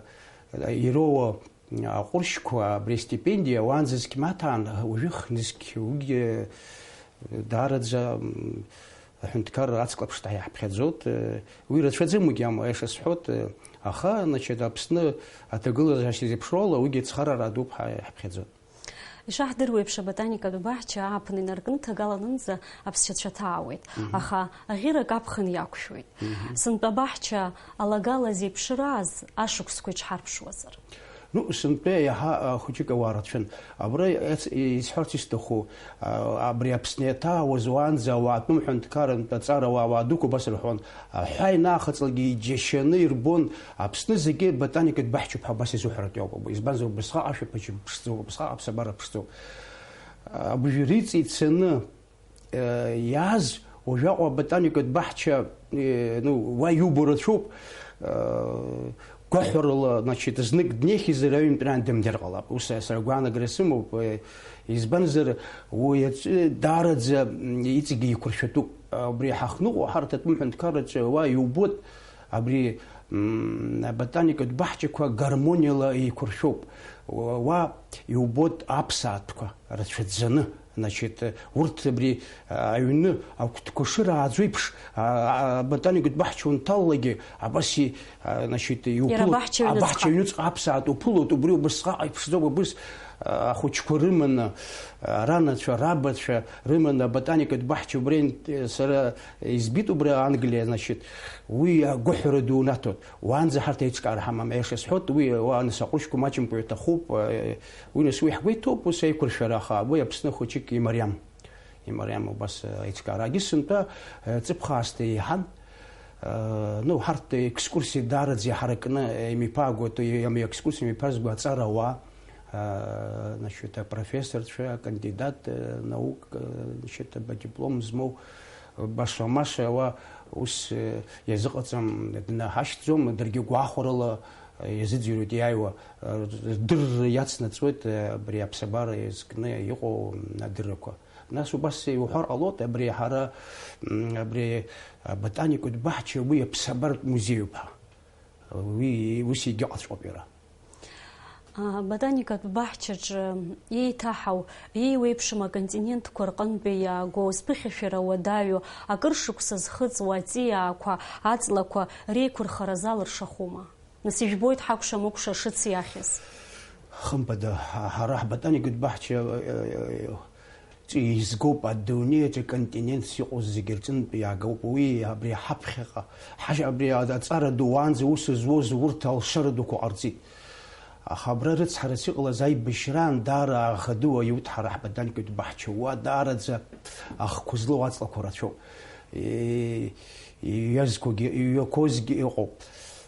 ироуа аҟәыршьқәа, абри астипендиа, уаанӡа зқь маҭаан, уажәы хнызқь, уигьы даараӡа, м, аҳәынҭқарра ацклаԥшта иаҳԥхьаӡоит. Уи рацәаӡам, уигьы ам-, аиаша сҳәоит, аха, значит, Аԥсны аҭагылазаашьа зеиԥшроу ала уигьы цхыраара дууп ҳәа иаҳԥхьаӡоит. Ишаҳдыруеиԥш, аботаникатә баҳча ааԥын инаркны ҭагаланынӡа аԥсшьацәа ҭаауеит, аха аӷьырак аԥхын иақәшәоит. Сынтәа баҳча алагала зеиԥшраз ашықәсқәа иҽҳарԥшуазар? Ну, сынтәа иаҳа, а, хәыҷык ауаа рацәан. Абра иац-, исҳәарц исҭаху, а, абри Аԥсны иаҭаауаз уаанӡа ауаатәым ҳәынҭқарантә аҵарауаа, ауаа дуқәа убас рҳәон, аҳәаа инаахыҵлакгьы иџьашьаны ирбон, Аԥсны зегьы ботаникатә баҳчоуп ҳәа убас изуҳәаратәы иоуп. Избанзар, убасҟак ашәаԥыџьаԥ ԥшӡоуп, убасҟак аԥсабара ԥшӡоуп. Абыржәы риҵа ицаны, э, иааз, уажәаҟа аботаникатә баҳча, э, ну, уа иубо рацәоуп, э, гәаҳәарыла, значит, знык днеихьазар аҩынтәраан дымнеир ҟалап. Ус сара гәаанагара сымоуп, э, избанзар, уи аҿы даараӡа, м, иҵегьы еиқәыршәатәуп. Убри ҳахныҟәо, ҳарҭ атәым ҳәынҭқарраҿы уа иубоит, абри, м, аботаникатә баҳчақәа гармониала еиқәыршәоуп. Уа, уа иубоит аԥсаатәқәа рацәаӡаны. Значит, урҭ абри, а, аҩны агәҭқәа шырааӡо еиԥш, а, а, аботаникатә баҳча унҭаллагьы, абас и-, а, значит, иара иуԥылоит, абаҳча аҩныҵҟа. Абаҳча аҩныҵҟа аԥсаатә уԥылоит, убри убасҟак иԥшӡоуп, убыс, ахәыҷқәа рыманы, ранацәа, рабацәа рыманы аботаникатә баҳча убра ин-, сара избит убра Англиа, значит, уи агәыҳәара ду унаҭоит. Уаанӡа ҳарҭ еиҿкаара ҳамам, аиаша сҳәоит, уи уа нас аҟәрышьқәа маҷымкәа иаҭахуп, уи нас уи ҳгәы иҭоуп, ус аиқәыршәара, аха уи Аԥсны хәыҷык имариам. Имариам убас аиҿкаарагьы сынтәа, э, ҵыԥх аасҭа еиҳан. Э, ну, ҳарҭ екскурсиа даараӡа иҳаракны, э, имиԥаагоит, э, ами-, екскурсиа имиԥазго аҵарауаа, э, значит, апрофессорцәа, акандидат, э, наук, э, значит, адиплом змоу, э, баша-маша уа ус, э, иазыҟаҵам, днаҳашьҭӡом, даргьы гәахәарыла, э, иазыӡырҩуеит иааиуа, э, рдырра иацнаҵуеит, э, абри аԥсабара иазкны иҟоу адыррақәа. Нас убас иуҳәар ҟалоит, абри ҳара, м, абри аботаникатә баҳча уи аԥсабаратә музеиуп ҳәа. Уи ус егьыҟаҵәҟьоуп иара. Аботаникатә баҳчаҿы еиҭаҳау, еиуеиԥшым аконтинентқәа рҟынтәи иаагоу, зԥыхьашәара уадаҩу, акыр шықәса зхыҵуа аҵиаақәа, аҵлақәа реиқәырхара залыршахума? Нас ижәбоит ҳакәша-мыкәша шыциахьаз. Хымԥада, ҳа-, ҳара ҳботаникатә баҳча, э, э, ҵәы изгоуп, адунеи аҿы континентс иҟоу зегьы рҿынтә иаагоуп. Уи абри ҳаԥхьаҟа, ҳажь-, абри аҵара ду уаанӡа ус зуаз урҭ алшара дуқәа ҟарҵеит. Аха абра рыцҳарас иҟалаз аибашьраан даара аӷа ду аиуеит ҳара ҳботаникатә баҳча. Уа даараӡа ахқәа злоу аҵлақәа рацәоуп. Е-, иҩазқәагьы, иҩақәозгьы ыҟоуп.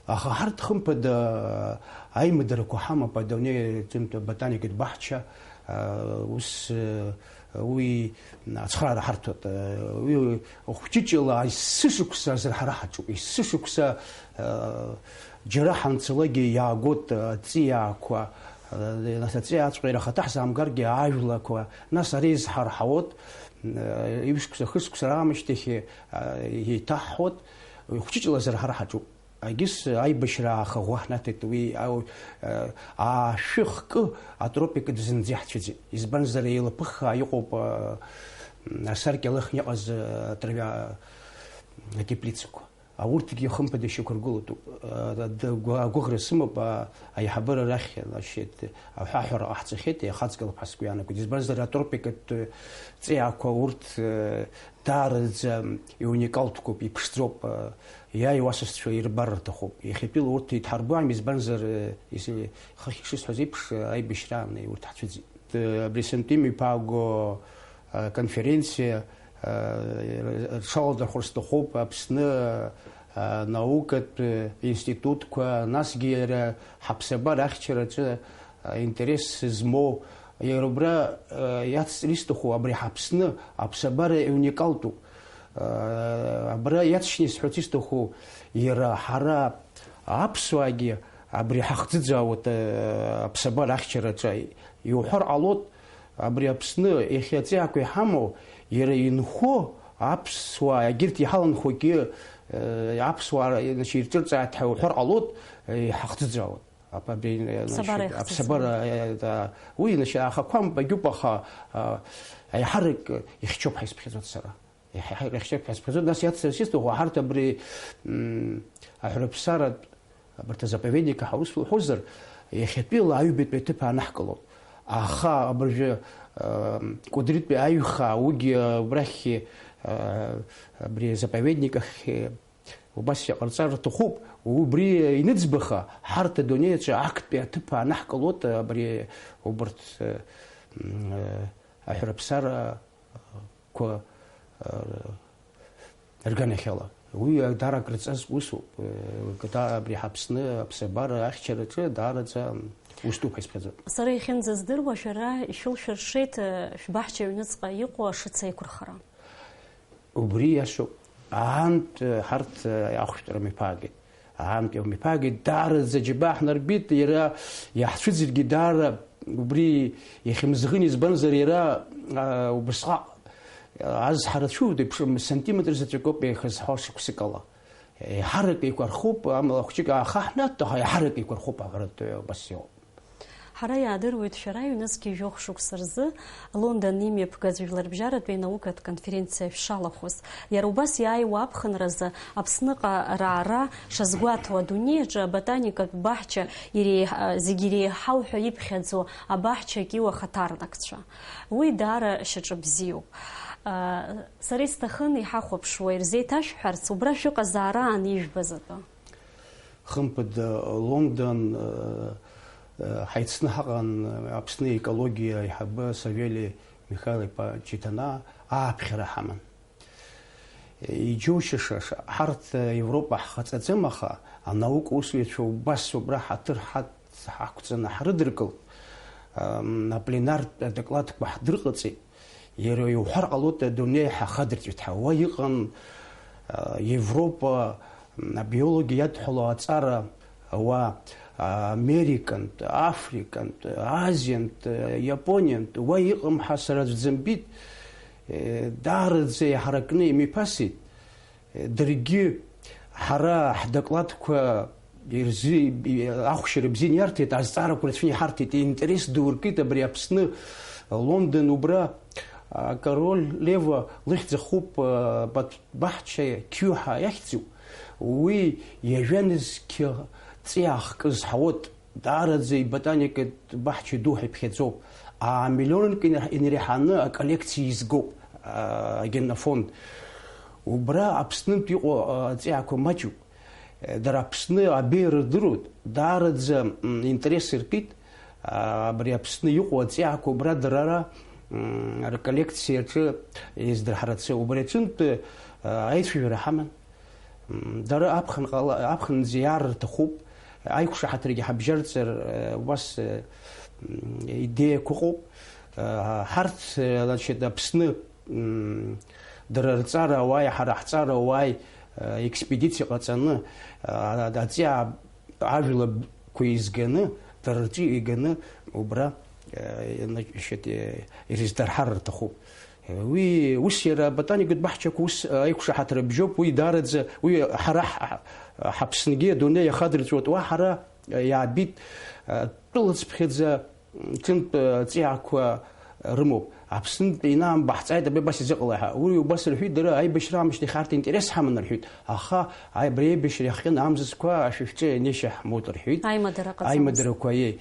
Аха ҳарҭ, хымԥада, аимадарақәа ҳамоуп, адунеи аҿынтә аботаникатә баҳча, а, ус, а, уи ацхыраара ҳарҭоит. А, уи хәҷыҷыла есышықәса азырҳара ҳаҿуп, есышықәса, а, џьара ҳанцалакгьы иаагоит, а, аҵиаақәа, а, нас аҵиааҵәҟьа ирахаҭа ҳзаамгаргьы ажәлақәа, нас ара изҳарҳауеит, а, ҩышықәса, хышықәса раамышьҭахь, а, еиҭаҳҳәоит, хәҷыҷыла азырҳара ҳаҿуп. Егьыс аибашьра аахаӷәӷәа ҳнаҭеит, уи ау-, э, аашәы хкы атропикатә зынӡа иаҳцәыӡит. Избанзар, еилаԥыххаа иҟоуп, э, асаркьа лыхны иҟаз, э, атравиа, э, теплицақәа. Аурҭгьы, хымԥада, ишьақәыргылатәуп. Э, д-, гәы-, агәыӷра сымоуп, а-, аиҳабыра рахь, значит, аҳәаҳәара ҟаҳҵахьеит, иахаҵгылап ҳәа сгәы иаанагоит. Избанзар, атропикатә, э, ҵиаақәа урҭ, э, даараӡа иуникалтәқәоуп, иԥшӡоуп, э, иааиуа асасцәа ирбар рҭахуп. Иахьатәила урҭ идҳарбуам, избанзар, э, ис-, хыхь ишысҳәаз еиԥш, э, аибашьраан урҭ ҳцәыӡит. Э, абри Сынтәа имиԥааго, э, конференциа, э, рҽаладырхәыр сҭахуп Аԥсны, э, наукатә, э, институтқәа, насгьы иара ҳаԥсабара ахьчараҿы, э, интерес змоу, иара убра, э, иацҵар исҭаху, абри ҳаԥсны аԥсабара иуникалтәуп. Э, абра иаҵшьны исҳәарц исҭаху, иара ҳара аԥсуаагьы абри ҳахӡыӡаауеит, э, аԥсабара ахьчараҿы. Иуҳәар ҟалоит, абри Аԥсны иахьа аҵиаақәа иҳамоу, иара инхо аԥсуаа, егьырҭ иҳаланхогьы, э, аԥсуаа, значит, ирҿырҵааит ҳәа уҳәар ҟалоит, э, иҳахӡыӡаауеит. Ап-, абри, э, Аԥсабара значит, иахӡыӡаауеит. Аԥсабара, э, да, уи, значит, ахақәамп, агьуп, аха, а, аиҳарак ихьчоуп ҳәа исԥхьаӡоит сара. Иахьа ҳа-, иахьа ҳәа сҳәаӡом, нас иацҵарц исҭаху, ҳарҭ абри, м, аҳәарыԥсаратә, абарҭ азаповедникқәа ҳаус лҳәозар, иахьатәиала аҩбатәи аҭыԥ аанаҳкылоит. Аха абыржәы, м, Кәыдрытәи аҩхаа, уигьы, м, убрахьгьы, м, абри азаповедник ахь, м, убас иҟарҵар рҭахуп, убри иныӡбаха, ҳарҭ адунеи аҿы актәи аҭыԥ аанаҳкылоит, абри убарҭ, м, аҳәарыԥсара, қәа, э, рганахьала. Уи даара акрыҵазкуа усуп, э, када абри ҳаԥсны аԥсабара ахьчараҿы даараӡа ус дуп ҳәа исԥхьаӡоит. Сара иахьынӡаздыруа, шәара ишәылшәыршеит, э, шәбаҳча аҩныҵҟа иҟоу ашыц аиқәырхара. Убри иашоуп. Аантә, э, ҳарҭ, э, ахәшәтәра мҩаԥаагеит. Аамҭа иумиԥаагеит, даараӡа џьабаа ҳнарбеит, иара иаҳцәыӡыргьы даара убри иахьымӡӷын, избанзар иара, аа, убасҟак азҳара цәыуадаҩ ԥшым сантиметр заҵәык ауп еихызҳәо шықәсыкала. Еиҳарак еиқәархуп, амала хәҷык аахаҳнаҭ, аха еиҳарак еиқәархуп аҳәаратәы убас иҟоуп. Ҳара иаадыруеит шәара ҩнызқьи жәохә шықәса рзы Лондон имҩаԥгаз жәларбжьаратәи анаукатә конференциа шәшалахәыз. Иара убас иааиуа аԥхынразы Аԥсныҟа раара шазгәаҭоу адунеи аҿы аботаникатә баҳча иреиҳ-, зегь иреиҳау ҳәа иԥхьаӡоу абаҳча акиуа хаҭарнакцәа. Уи даара шьаҿа бзиоуп. Сара исҭахын иҳахәаԥшуа ирзеиҭашәҳәарц, убра шәыҟазаара аан ижәбаз атәы. Хымԥада, Лондон, э, э, ҳаицны ҳаҟан, э, Аԥсны аекологиа аиҳабы Савели Михаил-иԥа Читана ааԥхьара ҳаман. Иџьоушьаша, ш-, ҳарҭ, э, Европа ҳхаҵаӡам, аха анаука усзуҩцәа убас убра ҳаҭыр ҳац-, ҳақәҵаны ҳрыдыркылт, ам, апленартә адокладқәа ҳдырҟаҵеит. Иара иуҳәар ҟалоит, адунеи ҳахадырҵәеит ҳәа. Уа иҟан, а, Европа, м, абиологиа иадҳәалоу аҵара ауаа, а, американтә, африкантә, азиантә, а, иапониантә, уа иҟам ҳәа сара аӡә дзымбеит, э, даараӡа иаҳаракны имҩаԥасит. Даргьы ҳара ҳдокладқәа ирзи-, ахәшьара бзианы иарҭеит, азҵаарақәа рацәаны иҳарҭеит, интерес ду ркит абри Аԥсны, Лондон убра, а, Король Лева лыхьӡ ахуп, а, баҭ-, баҳча Q ҳәа иахьӡу, уи ҩажәа нызқь ҵиаа хкы зҳауеит. Даараӡа иботаникатә баҳча ду ҳәа иԥхьаӡоуп. Амиллионк инар-, инареиҳаны аколлекциа изгоуп, а, агенофонд. Убра Аԥснынтә иҟоу, а, аҵиаақәа маҷуп. Дара Аԥсны абеиара рдыруеит. Даараӡа, м, интерес иркит, а, абри Аԥсны иҟоу аҵиаақәа убра дара ара, м, рколлекциаҿы издырҳарацы. Убри аҿынтә, а, аицәажәара ҳаман. М, дара аԥхын ҟала-, аԥхынӡа иаар рҭахуп, аиқәшаҳаҭрагьы ҳабжьарҵар, э, убас, э, м, идеиақәа ыҟоуп. Э, ҳарҭ, э, значит, Аԥсны, м, дара рҵара ауааи, ҳара ҳҵара ауааи, э, експедициа ҟаҵаны, э, аҵиаа ажәларқәа еизганы, дара рҿы иганы убра, э, значит, э, ирыздырҳар рҭахуп. Уи ус иара аботаникатә баҳчақәа ус аиқәшаҳаҭра бжьоуп, уи даараӡа, уи ҳара ҳ-, ҳ-, ҳаԥснгьы адунеи иахадырҵәуеит, уа ҳара иаабит, тәылаӡԥхьаӡа ҿынтә ҵиаақәа рымоуп. Аԥснынтәи инаамбаҳҵааит, абри абас изыҟала ҳәа. Уи убас рҳәеит, дара аибашьра аамышьҭахь арҭ интерес ҳаман рҳәеит, аха абри аибашьра иахҟьаны амзызқәа ашәышәҿы ианеишьа ҳмоут рҳәеит. Аимадара ҟаҵамызт. Аимадарақәа, иеи.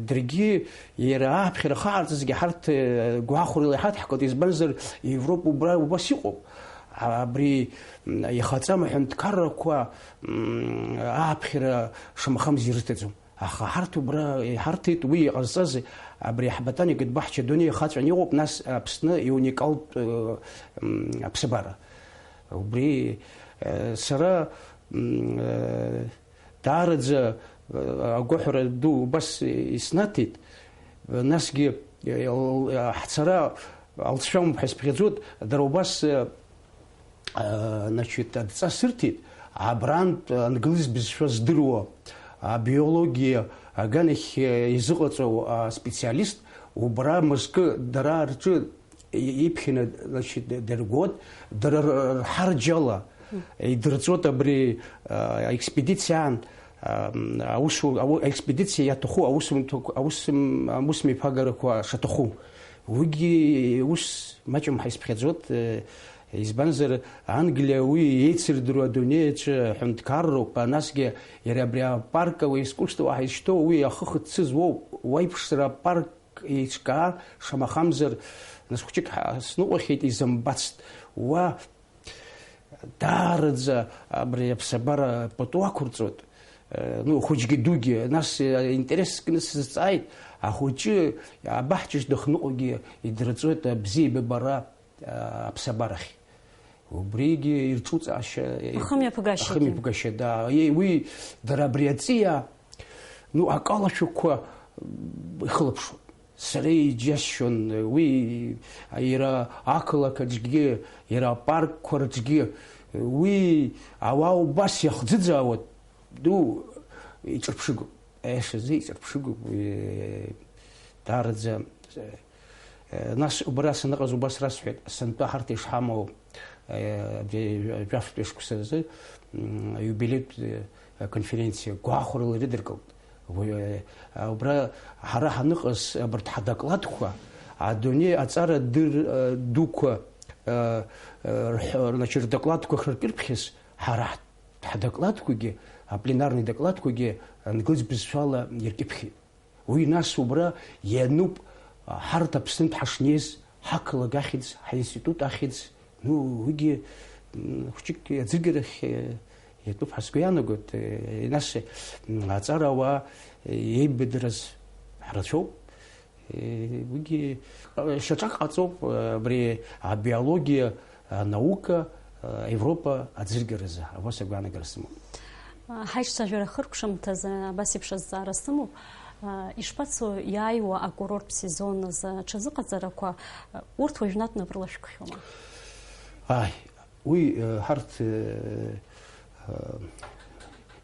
Даргьы иара ааԥхьара хааҵызгьы ҳарҭ, э, гәахәарыла иҳадҳкылт, избанзар, Европа убра убас иҟоуп. А-, абри, м, ихаҵам аҳәынҭқаррақәа, м, ааԥхьара шамахамзар ирыҭаӡом. Аха ҳарҭ убра иҳарҭеит, уи иҟазҵаз абри ҳботаникатә баҳча адунеи ихаҵәаны иҟоуп, нас Аԥсны иуникалтә, э, м, аԥсабара. Убри, э, сара, м, э, Даараӡа, э, агәаҳәара ду убас иснаҭеит, насгьы, э, л-, ҳцара алҵшәамоуп ҳәа исԥхьаӡоит, дара убас, э, э, значит, адҵа сырҭеит, абрантә англыз бызшәа здыруа, абиологиа аганахь, э, изыҟаҵоу аспециалист, убра мызкы дара рҿы и-, иԥхьаны, значит, дыргоит, дара р-, рхарџьала идырҵоит абри, а, аекспедициаан, а, м, аусу-, ау-, аекспедициа иаҭаху аусумҭақәа, аусым-, аусмҩаԥагарақәа шаҭаху. Уигьы ус маҷым ҳаисԥхьаӡоит, э, избанзар, Англиа уи еицырдыруа адунеи аҿы аҳәынҭқарроуп, насгьы иара абри апарк, уи искусство ҳәа изышьҭоу, уи ахы хыццы зуоуп, уаҩԥшра апарк еиҿкаар, шамахамзар, нас хәҷык ҳа-, сныҟәахьеит, изымбацт. Уа даараӡа абри аԥсабара пату ақәырҵоит, э, ну, хәыҷгьы дугьы, нас, э, интерес кны сызҵааит, ахәыҷы абаҳчаҿ дахныҟәогьы идырҵоит абзиабара, э, аԥсабарахь. Убригьы ирҿуҵаашьа, ахымҩаԥгашьагьы. Ахымҩаԥгашьа, да. Е, уи, дара абри аҵиаа, ну, акалашәақәа ихылаԥшуан. Сара иџьасшьон, уи иара ақалақь аҿгьы, иара апаркқәа рҿгьы, уи ауаа убас иахӡыӡаауа ду иҿырԥшыгоуп. Аиашазы иҿырԥшыгоуп, уи даараӡа. Нас убра саныҟаз убас расҳәеит, сынтәа ҳарҭ ишҳамоу, э, жәа-, жәафтәи шықәсазы, м, аиубилеитә, э, конференциа гәахәарыла ирыдыркылт. Уи, а, убра ҳара ҳаныҟаз абарҭ ҳадокладқәа, адунеи аҵара дыр-, а, дуқәа, а, а, рҳ-, значит, рдокладқәа хыркьырԥхьаз, ҳара ҳ-, ҳдокладқәагьы, апленарный докладқәагьы англыз бызшәала иркьыԥхьит. Уи нас убра иануп, а, ҳарҭ Аԥснынтә ҳашнеиз, ҳақалақь ахьӡ, ҳаинститут ахьӡ, ну, уигьы, м, хәҷык аӡыргарахь, э, иатәуп ҳәа сгәы иаанагоит, э, нас, м, аҵарауаа, э, еибадыраз ҳрацәоуп. Э, уигьы, э, шьаҿак ҟаҵоуп, э, абри абиологиа, анаука, э, Европа аӡыргаразы, абас агәаанагара сымоуп. Ҳаиҿцәажәара хыркәшамҭазы абас еиԥш азҵаара сымоуп. Ишԥацо иааиуа акурорттә сезон азы аҽазыҟаҵарақәа, урҭ уажәнатә нап рыла шәкхьоума? Ааи, уи, э, ҳарҭ, э, э,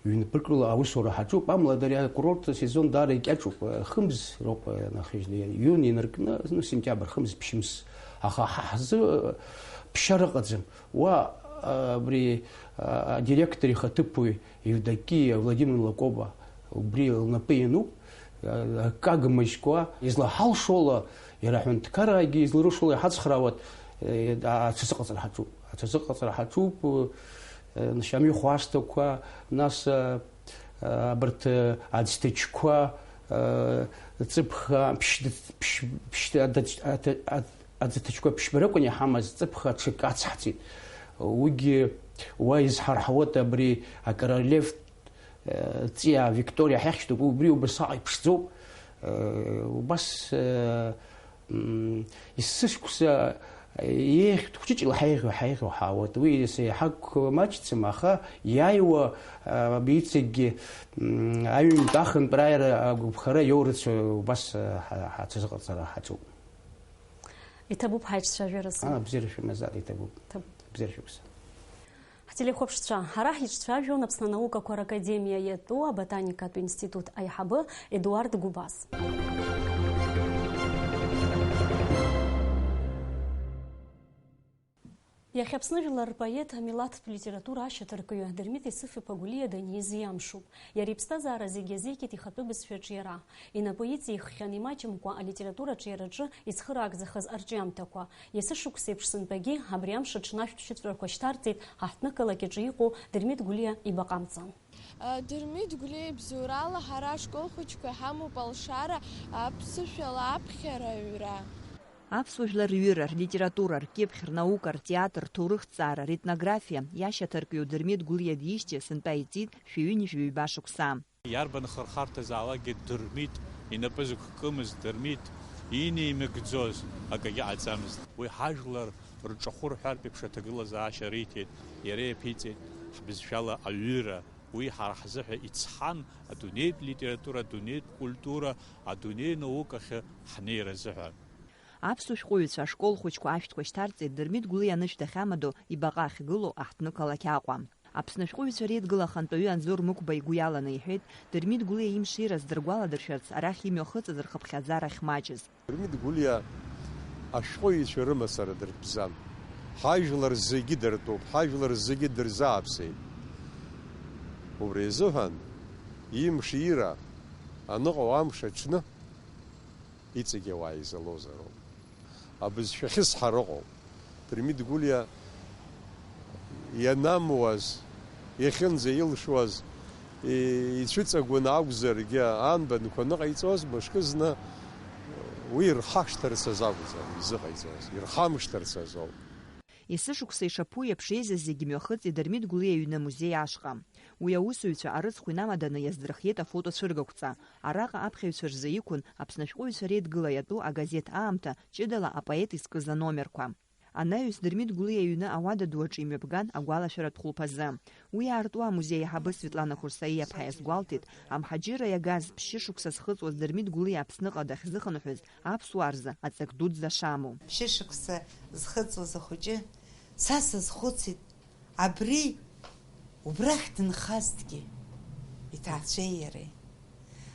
ҩнапыкрыла аусура ҳаҿуп, амала ари акурорттә сезон даара икьаҿуп, э, хымз роуп, э, нахыжьны, июнь инаркны, ну, сентиабр, хымз, ԥшьымз. Аха ҳа ҳзы, э, ԥшьара ыҟаӡам. Уа, э, абри, э, адиректор ихаҭыԥуаҩ Евдокиа Владимировна Лакоба убри лнапы иануп, акы агмыжькәа, излаҳалшола, иара аҳәынҭқараагьы изларылшола иҳацхраауеит, э, аҽазыҟаҵара ҳаҿуп. Аҽазыҟаҵара ҳаҿуп, э, нас амҩахәасҭақәа, нас, э, абарҭ, э, аӡҭачқәа, э, ҵыԥх, ԥшь-, ԥшь-, ԥшь-, адач-, ада-, ад-, аӡҭачқәа ԥшьба ракәын иҳамаз, ҵыԥх аҽак ацҳҵеит. Уигьы уа изҳарҳауеит абри акоролев Э, Ҵиаа Викториа ҳахьчатәуп, убри убасҟак иԥшӡоуп. Э, убас, э, м, есышықәса еиӷьтә хәҷыҷла ҳаиӷьу, ҳаиӷьу ҳаауеит. Уи еиҳа маҷӡам, аха иааиуа, э, иҵегьгьы, м, аҩынтә ахынтә рааира агәаԥхара иоурыцәа убас, э, ҳа-, ҳацәазыҟаҵара ҳаҿуп. Иҭабуп ҳаиҿцәажәара зегьы. Аа, бзиара шәымазар, иҭабуп. Иҭабуп. Бзиара шәықәса. Ҳтелехәаԥшцәа, ҳара ҳиҿцәажәон Аԥсны анаукақәа ракадемиа иатәу аботаникатә институт аиҳабы Едуард Гәыбаз. Иахьа Аԥсны жәлар рпоет, амилаҭтә литература ашьаҭаркҩы Дырмит Исыф-иԥа Гәлиа даниз иамшуп. Иара иԥсҭазаара зегьы иазикит ихатәы бызшәа аҿиара. Инапы иҵиххьан имаҷымкәа алитература аҿиараҿы ицхыраагӡахаз арҿиамҭақәа. Есышықәсеиԥш сынтәагьы абри амш аҽны ашәҭшьыҵәрақәа шьҭарҵеит ҳаҳҭнықалақь аҿы иҟоу Дырмит Гәлиа ибаҟа амҵан. Дырмит Гәлиа ибзоурала ҳара ашкол хәыҷқәа иҳамоуп алшара, аԥсышәала аԥхьара аҩра. Аԥсуа жәлар рҩыра, рлитература, ркьыԥхь, рнаука, ртеатр, рҭоурыхҭҵаара, ретнографиа иашьаҭаркҩу Дырмит Гәлиа диижьҭеи сынтәа иҵит шәи ҩынҩажәи ҩба шықәса. Иарбан хырхарҭазаалакгьы Дырмит инапы зықәкымыз, Дырмит инеимыгӡоз акагьы ҟаҵамызт. Уи ҳажәлар рҿахәы рҳәартә еиԥш аҭагылазаашьа риҭеит, иара иаԥиҵеит ҳбызшәала аҩыра. Уи ҳара ҳзыҳәа ицҳан, адунеитә литература, адунеитә культура, адунеи наукахьы ҳнеира азыҳәа. Аԥсуа шәҟәыҩҩцәа ашкол хәыҷқәа ашәҭқәа шьҭарҵеит Дырмит Гәлиа анышә дахьамадоу ибаҟа ахьгылоу аҳҭнықалақь Аҟәа. Аԥсны ашәҟәыҩҩцәа реидгыла ахантәаҩы Анзор Мықәба игәы иаланы иҳәеит, Дырмит Гәлиа имшира здыргәаладыршәарц арахь имҩахыҵыз рхыԥхьаӡара ахьмаҷыз. Дырмит Гәлиа ашәҟәыҩҩцәа рымацара дыртәӡам. Ҳажәлар зегьы дыртәуп, ҳажәлар зегьы дырзааԥсеит. Убри азыҳәан имшира аныҟоу амш аҽны иҵегьы ауаа изалозароуп. Абызшәа ахьысҳара ыҟоуп. Дырмит Гәлиа ианамуаз, иахьынӡаилшуаз, и-, ицәыҵагәаны акәзаргьы, анбанқәа ныҟаиҵоз, мышкы зны уи ирхашҭырц азы акәӡам изыҟаиҵоз, ирхамышҭырц азоуп. Есышықәса ишаԥу еиԥш еизаз зегьы мҩахыҵит Дырмит Гәлиа иҩны амузеи ашҟа. Уи аусзуҩцәа арыцхә инамаданы иаздырхиеит афотоцәыргақәҵа. Араҟа аԥхьаҩцәа рзы иқәын Аԥсны ашәҟәыҩҩцәа реидгыла иатәу агазеҭ Аамҭа ҷыдала апоет изкыз аномерқәа. Анаҩс Дырмит Гәлиа иҩны ауада ду аҿы имҩаԥган агәалашәаратә хәылԥазы. Уи аартуа амузеи аиҳабы Светлана Хәырсаиаԥҳа иазгәалҭеит, амҳаџьырра иагаз ԥшьышықәса зхыҵуаз Дырмит Гәлиа Аԥсныҟа дахьзыхынҳәыз аԥсуаа рзы аҵак дуӡӡа шамоу. Ԥшьышықәса зхыҵуаз ахәыҷы, са сазхәыцит, абри убрахь дынхазҭгьы, иҭаацәеи иареи.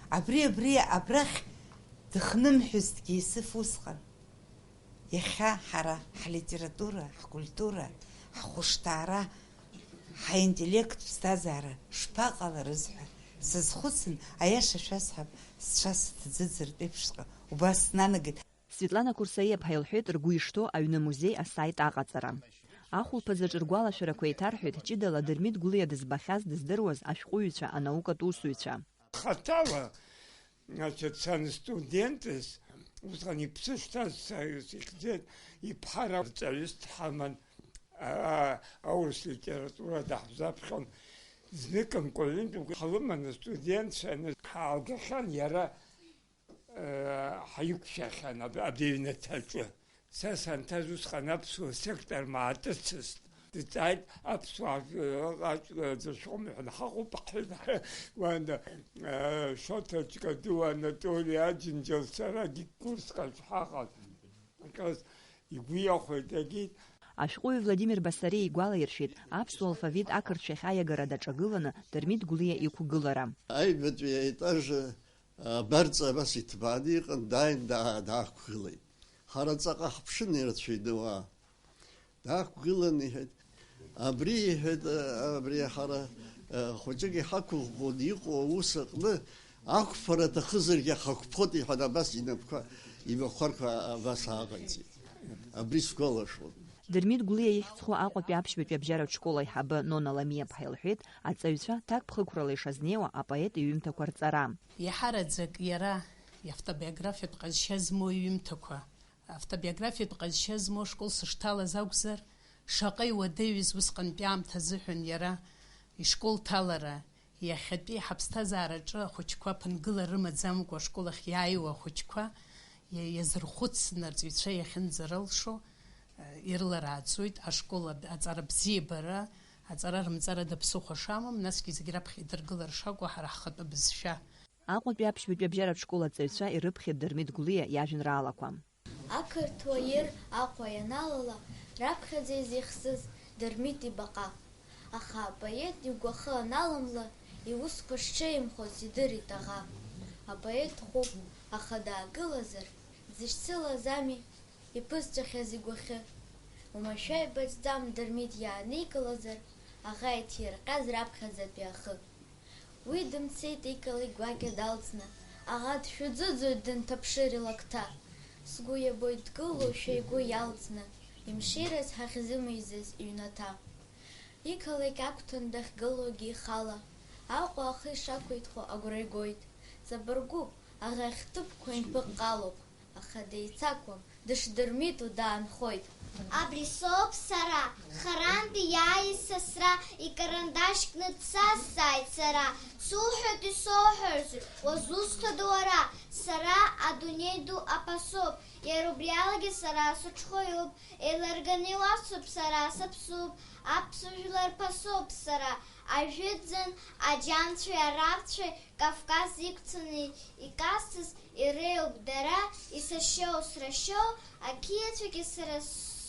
Абри, абри абрахь дыхнымҳәызҭгьы Исыф усҟан. Иахьа ҳара ҳлитература, ҳкультура, ҳхәышҭаара, ҳинтеллект ԥсҭазаара шԥаҟаларыз ҳәа Сазхәыцын, аиаша шәасҳәап, сцәа сыҭӡыӡыртә еиԥшҵәҟьа убас снанагеит. Светлана Курсаиаԥҳа илҳәеит ргәы ишҭоу аҩны музеи асаит аҟаҵара. Ахәылԥазаҿ ргәалашәарақәа еиҭарҳәеит ҷыдала Дырмит Гәлиа дызбахьаз, дыздыруаз ашәҟәыҩҩцәа, анаукатә усуҩцәа. Хаҭала, значит, санстудентыз, усҟан иԥсы шҭаз са сихьӡеит, иԥҳа арҵаҩыс дҳаман, а, аурыс литература даҳзаԥхьон. Знык амкәа-ҩынтә ҳлыманы студентцәа ҳаалгахьан, иара, э, ҳаиқәшәахьан аб-, абри аҩнаҭаҿы. Са санҭаз усҟан аԥсуа сектор мааҭыцызт. Дҵааит, аԥсуаа, э, ыҟаҵәҟьа дышәом ҳәа, ҳаҟоуп, ҳҳәеит, уанда, э, Шоҭа Ҷкадуа, Анатоли Аџьынџьал, сара гиккурск аҿы ҳаҟан. Аказ игәы иахәеит, егьит. Ашәҟәыҩҩы Владимир Басариа игәалаиршәеит аԥсуа алфавит ақырҭшәахь аиагара даҿагыланы Дырмит Гәлиа иқәгылара. Аҩбатәи аетаж абарҵа абас иҭбааны иҟан, дааин даа-, даақәгылеит. Ҳара ҵаҟа ҳаԥшын, ирацәаҩны уаа. Даақәгылан, иҳәеит, абри, иҳәеит, абри ҳара, э, хәыҷык иҳақәыӷәӷәон иҟоу аус аҟны, ақәԥара аҭахызаргьы ҳақәԥоит, иҳәан, абас инапқәа, имахәарқәа абас ааҟаиҵеит. Абри сгәалашәон. Дырмит Гәлиа ихьӡ зху Аҟәатәи аԥшьбатәи абжьаратә школ аиҳабы Нона Ламиаԥҳа илҳәеит, аҵаҩцәа ҭакԥхықәрала ишазнеиуа апоет иҩымҭақәа рҵара. Иаҳараӡак иара иавтобиографиатә ҟазшьа змоу иҩымҭақәа, автобиографиатә ҟазшьа змоу ашкол сышҭалаз акәзар, шаҟа иуадаҩыз усҟантәи аамҭа азыҳәан иара ишкол ҭалара, иахьатәи ҳаԥсҭазаараҿы ахәыҷқәа ԥынгыла рымаӡамкәа ашкол ахь иааиуа ахәыҷқәа иа-, иазырхәыцны арҵаҩцәа иахьынӡарылшо, э, ирларааӡоит ашкол аб-, аҵара бзиабара, аҵара рымҵарада ԥсыхәа шамам, насгьы зегь раԥхьа идыргылар шакәу ҳара ҳхатәы бызшәа. Аҟәатәи аԥшьбатәи абжьаратә школ аҵаҩцәа ирыԥхьеит Дырмит Гәлиа иажәеинраалақәа. Ақырҭуа ир Аҟәа ианалала, раԥхьаӡа изихсыз Дырмит ибаҟа. Аха апоет игәахы аналамла, иусқәа шҽеимхоз идырит аӷа. Апоет дхәуп, аха даагылазар, дзышьцылаз ами иԥызҵәахьаз игәахьы. Уамашәа ибаҵәӡам Дырмит иааникылазар, аӷа иҭирҟьаз раԥхьаӡатәи ахы. Уи дымцеит икалақь гәакьа далҵны, аӷа дшәыӡыӡоит дынҭаԥшыр илакҭа. Сгәы иабоит дгылоушәа игәы иалҵны, имшираз ҳахьзымеизаз иҩнаҭа. Иқалақь агәҭаны дахьгылоугьы ихала, Аҟәа ахы ишақәиҭхо агәра игоит. Ҵабыргуп, аӷа ихҭыԥқәа импыҟҟалоуп. Аха деицақәым, дышдырмиту даанхоит. Абри соуп сара, харантәи иааиз сасра, икарандашь кны дсазҵааит сара, суҳәоит исоуҳәарц, уазусҭада уара? Сара адунеи ду аԥасоуп, иара убриалагьы сара сыҽхәаҩуп, еиларганы иуасҳәап, сара саԥсуп, аԥсуа жәлар ԥасоуп сара, ажәытәӡан аџьамцәеи арабцәеи Кавказ иқәцаны иказцаз иреиуоуп дара, исашьоу срашьоу, ақьиацәагьы сара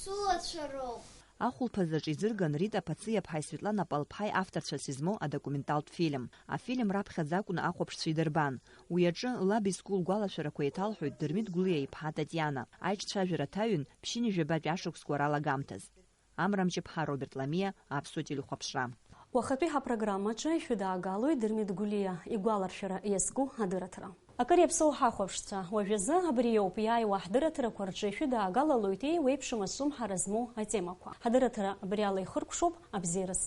сулацәа роуп. Ахәылԥазаҿ изырган Рита Ԥациаԥҳаи Светлана Палԥҳаи авторцәас измоу адокументалтә фильм. Афильм раԥхьаӡа акәны ахәаԥшцәа идырбан. Уи аҿы лаб изку лгәалашәарақәа еиҭалҳәоит Дырмит Гәлиа иԥҳа Татиана, аиҿцәажәара ҭаҩын ԥшьынҩажәи жәабатәи ашықәсқәа ралагамҭаз. Амра Мҷыԥҳа, Роберт Ламиа, Аԥсуа телехәаԥшра. Уахатәи ҳапрограммаҿы ишәыдаагалоит Дырмит Гәлиа игәаларшәара иазку адырраҭара. Акыр иаԥсоу ҳахәаԥшцәа, уажәазы абри иоуп иааиуа ҳдырраҭарақәа рҿы ишәыдаагалалоит еиуеиԥшым ацәымҳара змоу атемақәа. Ҳадырраҭара абри ала ихыркәшоуп, абзиараз.